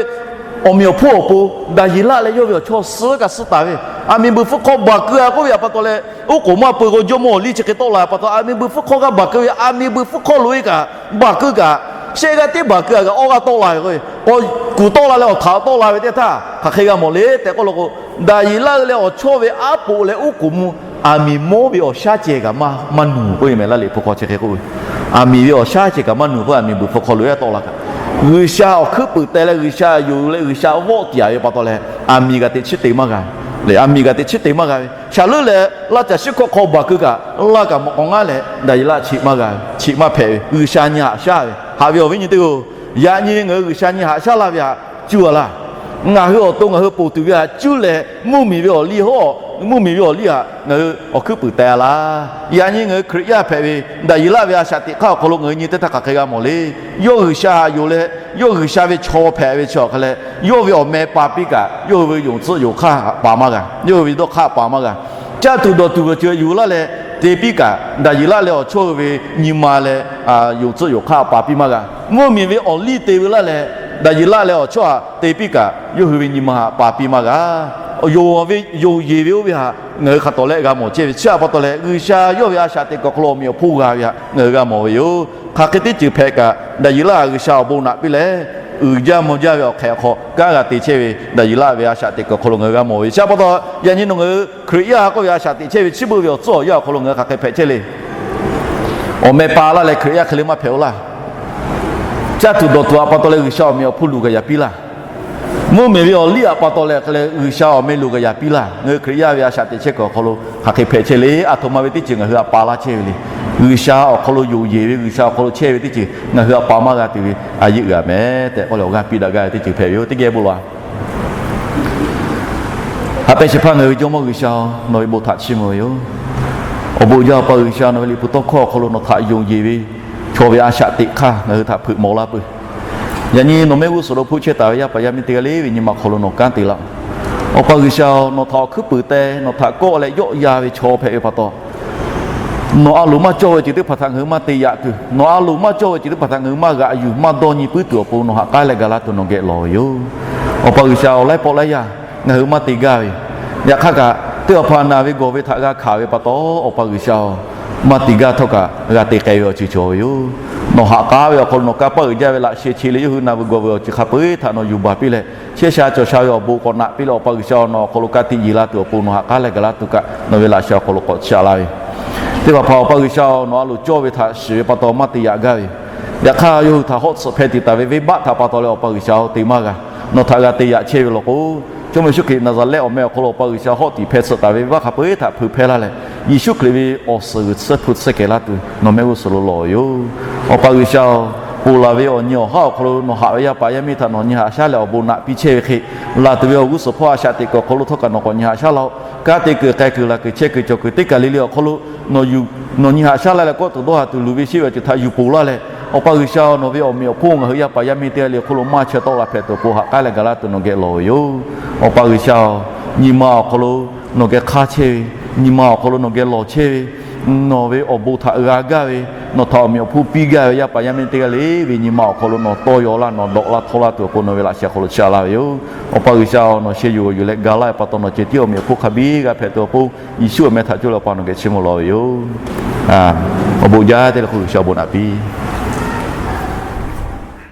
awˬ meꞈ awˬ hponˇ awˬ pon, Daˍyeˍlaˆ leh yawˇ ve awˬ chawˇ suhˉ kaꞈ suhˉ taˍ ve, a miˬ beuˬ hpfuhˇ hk'aw baˬ keu a k'oˆ ve a pa taw leh, oˉ k'oˍ maˇ peu k'o Jawˇmawˇ awˬ liˇ chi hk'e tawˆ la a pa taw, a miˬ beuˬ hpfuhˇ hk'aw g'a baˬ keu ve, a miˬ beuˬ hpfuhˇ hk'aw loꞈ e kaꞈ baˬ keu kaꞈ, shehˆ g'aˇ tiˉ baˬ keu a kaꞈ awˇ g'aˇ tawˆ la ve k'o, k'awꞈ kuˬ tawˆ la leh awˬ htaꞈ tawˆ la ve teˇ htaˇ hk'aˬ hk'e g'a mawˬ le tehꞈ k'oˆ lo k'o, Daˍyeˍlaˆ leh awˬ chawˇ ve aˉ poꞈ leh oˉ k'oˍ mvuh a miˬ mawˇ ve awˬ shaˉ ceh kaꞈ maˇ nuˬ k'oˆ ve meh. Laˇ liꞈ hpu hk'aw chi hk'e k'oˆ ve, a miˬ ve awˬ shaˉ ceh kaꞈ maˇ nuˬ k'oˆ, a miˬ beuˬ hpfuhˇ hk'aw loꞈ e tawˆ la kaꞈ, G'uiˬsha awˬ hkuiˉ puiˍ teh leh G'uiˬsha yonˍ leh G'uiˬsha vawˆ tiˍ a ve pa taw leh, a miˬ g'a te chiˇ te maˇ g'a le. A miˬ g'a te chiˇ te maˇ g'a ve, shaˍ leuˉ leh laˇ caˬ shiˉ hkawˇ hk'aw baˬ keu kaꞈ, laˇ kaꞈ mawꞈ k'aw ngaˉ leh Daˍyeˍlaˆ chiꞈ maˇ g'a ve, chiꞈ maˇ hpehꞈ ve, G'uiˬsha nyi haꞈ shaˉ ve. Haꞈ ve awˬ viˉ nyi teˇ-oˬ, yaꞈ nyi ngaˬ hui G'uiˬsha nyi haꞈ shaˉ laˇ ve htaꞈ cuˇ a laˇ. Ngaˬ hui awˬ to ngaˬ hui ponˬ tuˬ ve htaꞈ cuˇ leh, mvuhˇmiˬ ve awˬ liˇ hawˉ, mvuhˇmiˬ ve awˬ liˇ htaꞈ ngaˬ hui awˬ hkuiˉ puiˍ teh a laˇ. Yaꞈ nyi ngaˬ hui Hkriꞈ yaˇ hpehꞈ ve, Daˍyeˍlaˆ ve a shaꞈ teꞈ hk'aˇ awˬ hk'aw lo ngaˬ hui nyi teˇ htaˇ hk'aˬ hk'e g'a mawˬ le. Yawˇ G'uiˬsha htaꞈ yonˍ leh, yawˇ G'uiˬsha ve chaw hpehꞈ ve chi awˬ hk'aˬ leh, yawˇ ve awˬ meh pa piˇ kaꞈ, yawˇ hui ve yonˍ tcuhˆ yonˍ hk'aˇ htaꞈ pa maˇ g'a, yawˇ hui ve dawˇ hk'aˇ pa maˇ g'a. Caˇ tuˬ dawˬ tuˬ ve ceuˬ yuˬ laˇ leh te piˇ kaꞈ, Daˍyeˍlaˆ leh awˬ chawˇ hui ve nyi ma leh yonˍ tcuhˆ yonˍ hk'aˇ pa piˇ maˇ g'a. Mvuhˇmiˬ ve awˬ liˇ te ve laˇ leh, Daˍyeˍlaˆ leh awˬ chawˇ htaꞈ te piˇ kaꞈ, yawˇ hui ve nyi ma htaꞈ pa piˇ maˇ g'a. Yonˍ ve, yonˍ yeˬ ve oˇ ve htaꞈ ngaˬ hui hk'a tawˍ leh g'a mawˬ chehˇ ve chi a pa taw leh, G'uiˬsha yawˇ ve a shaꞈ teꞈ kuiˬ awˬ hk'aw lo awˬ meꞈ awˬ hponˇ g'a ve htaꞈ ngaˬ hui g'a mawˬ ve yoˬ. Hk'aˬ hk'e teˇ ceuˬ hpehꞈ kaꞈ, Daˍyeˍlaˆ G'uiˬsha awˬ bon naꞈ piˇ leh, uiˍ jaˇ mvuh jaˇ ve awˬ hk'ehꞈ awˬ hk'aw kanˉ g'a te chehˇ ve Daˍyeˍlaˆ ve a shaꞈ teꞈ kuiˬ awˬ hk'aw lo ngaˬ hui g'a mawˬ ve chi a pa taw, yaꞈ nyi nawˬ ngaˬ hui Hkriꞈ yaˇ k'oˆ ve a shaꞈ teꞈ chehˇ ve chi beuꞈ ve awˬ tcuhˉ awˬ yanˇ awˬ hk'aw lo ngaˬ hui hk'aˬ hk'e hpehꞈ chehˇ le. Awˬ meh pa laˇ leh Hkriꞈ yaˇ hk'e le maˇ hpehꞈ-oˬ laˇ. Caˇ tuˬ dawˬ tuˬ a pa taw leh G'uiˬsha awˬ meꞈ awˬ hponˇ luˬ kaꞈ yaꞈ piˇ laˇ. Mvuhˇmiˬ ve awˬ liˇ a pa taw leh hk'e leh G'uiˬsha awˬ meh luˬ kaꞈ yaꞈ piˇ laˇ. Ngaˬ hui Hkriꞈ yaˇ ve a shaꞈ teꞈ chehˇ kuiˬ awˬ hk'aw lo hk'aˬ hk'e hpehꞈ chehˇ le. A htoꞈ ma ve teˇ ceuˬ ngaˬ hui htaꞈ pa laˇ chehˇ ve le. G'uiˬsha awˬ hk'aw lo yonˍ yeˬ ve, G'uiˬsha awˬ hk'aw lo chehˇ ve teˇ ceuˬ ngaˬ hui htaꞈ pa maˇ g'a tuˬ ve a yeˆ g'a meh tehꞈ k'oˆ leh awˬ g'aˇ piˇ daꞈ gaˇ ve teˇ ceuˬ hpehꞈ ve yoˬ. Teˇ geh bon lawˬ-a. Haꞈ pehnˇ shehˍ hpaˇ ngaˬ hui ve Jawˇmawˇ G'uiˬsha-oˬ, nawˬ ve bon htaꞈ chiˇ mvuh ve yoˬ. Awˬ bon jaˇ Awˬ pa G'uiˬsha, nawˬ ve liꞈ hpu tawˇ hkawˇ awˬ hk'aw lo nawˬ htaꞈ yonˍ yeˬ ve chaw ve a shaꞈ teꞈ hk'aˇ ngaˬ hui htaꞈ hpeuꞈ mawˬ laˇ peuˬ. Yaꞈ nyi nawˬ mehˆ g'uˇ suhˍ lo hpoˆ chehˇ taˍ ve yaˇ paˍ yaˇ miˇ teˇ g'aˇ le ve nyi ma awˬ hk'aw lo nawˬ kanˉ te laˇ-oˬ. Awˬ pa G'uiˬsha-oˬ, nawˬ htaꞈ awˬ hkuiˉ puiˍ teh, nawˬ htaꞈ kawˆ leh yawˆ yan ve chaw hpehꞈ ve pa taw, nawˬ a loˍ maˇ cawˇ ve ceuˬ teˇ hpaˍ htaꞈ ngaˬ hui maˇ te yaꞈ tuˬ, nawˬ a loˍ maˇ cawˇ ve ceuˬ teˇ hpaˍ htaꞈ ngaˬ hui maˇ g'aꞈ yuˬ maˇ dawˇ nyi puiˉ tuˬ awˬ pon nawˬ ha k'aˉ leh gaˬ laˇ tuˬ nawˬ geh lawˬ ve yoˬ. Awˬ pa G'uiˬsha-oˬ, laiˉ pawˆ laiˉ yaˇ ngaˬ hui maˇ te gaˇ ve, yaꞈ hk'aˇ kaꞈ teˇ hpaˍ hpaˍ naˬ ve gawˬ ve htaꞈ g'a hkanˍ ve pa taw, Awˬ pa G'uiˬsha-oˬ, maˇ te gaˇ htawˇ kaꞈ g'a te k'ai ve awˬ ceuˬ cawˬ ve yoˬ. Nawˬ ha k'aˉ ve awˬ hk'aw lo nawˬ kanˇ paˆ uiˍ jaˇ ve laꞈ sheh che leh yawˇ hui naˬ ve gawˬ ve awˬ ceuˬ hk'a peu-eˬ htaꞈ nawˬ yuˬ baˬ piˇ leh, chehˇ sha cawˬ sha ve awˬ bon k'awꞈ naꞈ piˇ leh Awˬ pa G'uiˬsha-oˬ, nawˬ awˬ hk'aw lo ka tiꞈ yeˬ la tuˬ awˬ pon nawˬ ha k'aˉ leh gaˬ laˇ tuˬ kaꞈ nawˬ ve laꞈ sheh awˬ hk'aw lo k'awꞈ chaꞈ la ve teˇ hpaˍ hpaˍ Awˬ pa G'uiˬsha-oˬ, nawˬ a loˍ cawˇ ve htaꞈ shiˍ ve pa taw maˇ te yaꞈ gaˇ ve, yaꞈ hk'aˇ yawˇ hui htaꞈ hawˆ tsuhꞈ hpeh tiꞈ taˍ ve venˇbaˆ htaꞈ pa taw leh Awˬ pa G'uiˬsha-oˬ, te maˇ g'a. Nawˬ htaꞈ g'a te yaꞈ chehˇ ve law k'o, Jawˇmawˇ Yeˍsuˆ Hkriꞈ Naˍzaˍrehˆ awˬ meh awˬ hk'aw lo Awˬ pa G'uiˬsha hawˆ tiꞈ hpeh tsuhꞈ taˍ ve venˇbaˆ hk'a peu-eˬ htaꞈ hpeuꞈ hpehˇ laˇ leh, Yeˍsuˆ Hkriꞈ ve awˬ suhˍ g'uiˬ tsuhˇ hpu tsuhˇ kehˬ laˇ tuˬ nawˬ mehˆ g'uˇ suhˍ lo lawˬ ve yoˬ. Awˬ pa G'uiˬsha-oˬ, ponˬ laˬ ve awˬ nyi awˬ haˉ awˬ hk'aw lo nawˬ haꞈ ve yaˇ paˍ yaˇ miˇ htaꞈ nawˬ nyi haꞈ shaˉ leh awˬ bon naꞈ piˇ chehˇ ve hk'e, laˬ tuˬ ve awˬ g'uˇ suhˍ hpawˇ a shaꞈ teꞈ kuiˬ awˬ hk'aw lo htawˇ kaꞈ nawˬ k'awꞈ nyi haꞈ shaˉ laˇ-oˆ. Kanˉ te kuiˬ k'ai kuiˬ laˬ kuiˬ chehˇ kuiˬ cawˬ kuiˬ teˇ kaˬ le le awˬ hk'aw lo nawˬ yuˬ, nawˬ nyi haꞈ shaˉ laˇ leh kawˆ tuˬ dawˇ haˍ tuˬ luˬ ve sheˆ ve awˬ ceuˬ htaꞈ yuˬ ponˬ laˇ leh, Awˬ pa G'uiˬsha-oˬ, nawˬ ve awˬ meꞈ awˬ hponˇ ngaˬ hui yaˇ paˍ yaˇ miˇ teˇ g'aˇ le awˬ hk'aw lo maˇ chehˇ tawˆ la hpehꞈ tuˬ awˬ pon ha k'aˉ leh gaˬ laˇ tuˬ nawˬ geh lawˬ ve yoˬ. Awˬ pa G'uiˬsha-oˬ, nyi ma awˬ hk'aw lo nawˬ geh hk'aˇ chehˇ ve, nyi ma awˬ hk'aw lo nawˬ geh lawˬ chehˇ ve, nawˬ ve awˬ bon htaꞈ g'a gaˇ ve, nawˬ htaꞈ awˬ meꞈ awˬ hponˇ piˇ gaˇ ve yaˇ paˍ yaˇ miˇ teˇ g'aˇ le ve nyi ma awˬ hk'aw lo nawˬ tawˇ yaw laˇ, nawˬ dawꞈ laˇ htawˇ laˇ tuˬ awˬ pon nawˬ ve laꞈ sheh awˬ hk'aw lo chaꞈ la ve yoˬ. Awˬ pa G'uiˬsha-oˬ, nawˬ sheh yuˬ g'awˬ yuˬ leh ga laˇ ve pa taw nawˬ ceh tiˉ awˬ meꞈ awˬ hponˇ hk'a biˇ g'a hpehꞈ tuˬ awˬ pon Yeˍsuˆ awˬ meh htaꞈ cawˇ leh Awˬ pa nawˬ geh chiˇ mvuh lawˬ ve yoˬ. Awˬ bon jaˇ teˇ le hk'oˆ G'uiˬsha awˬ bon naꞈ piˇ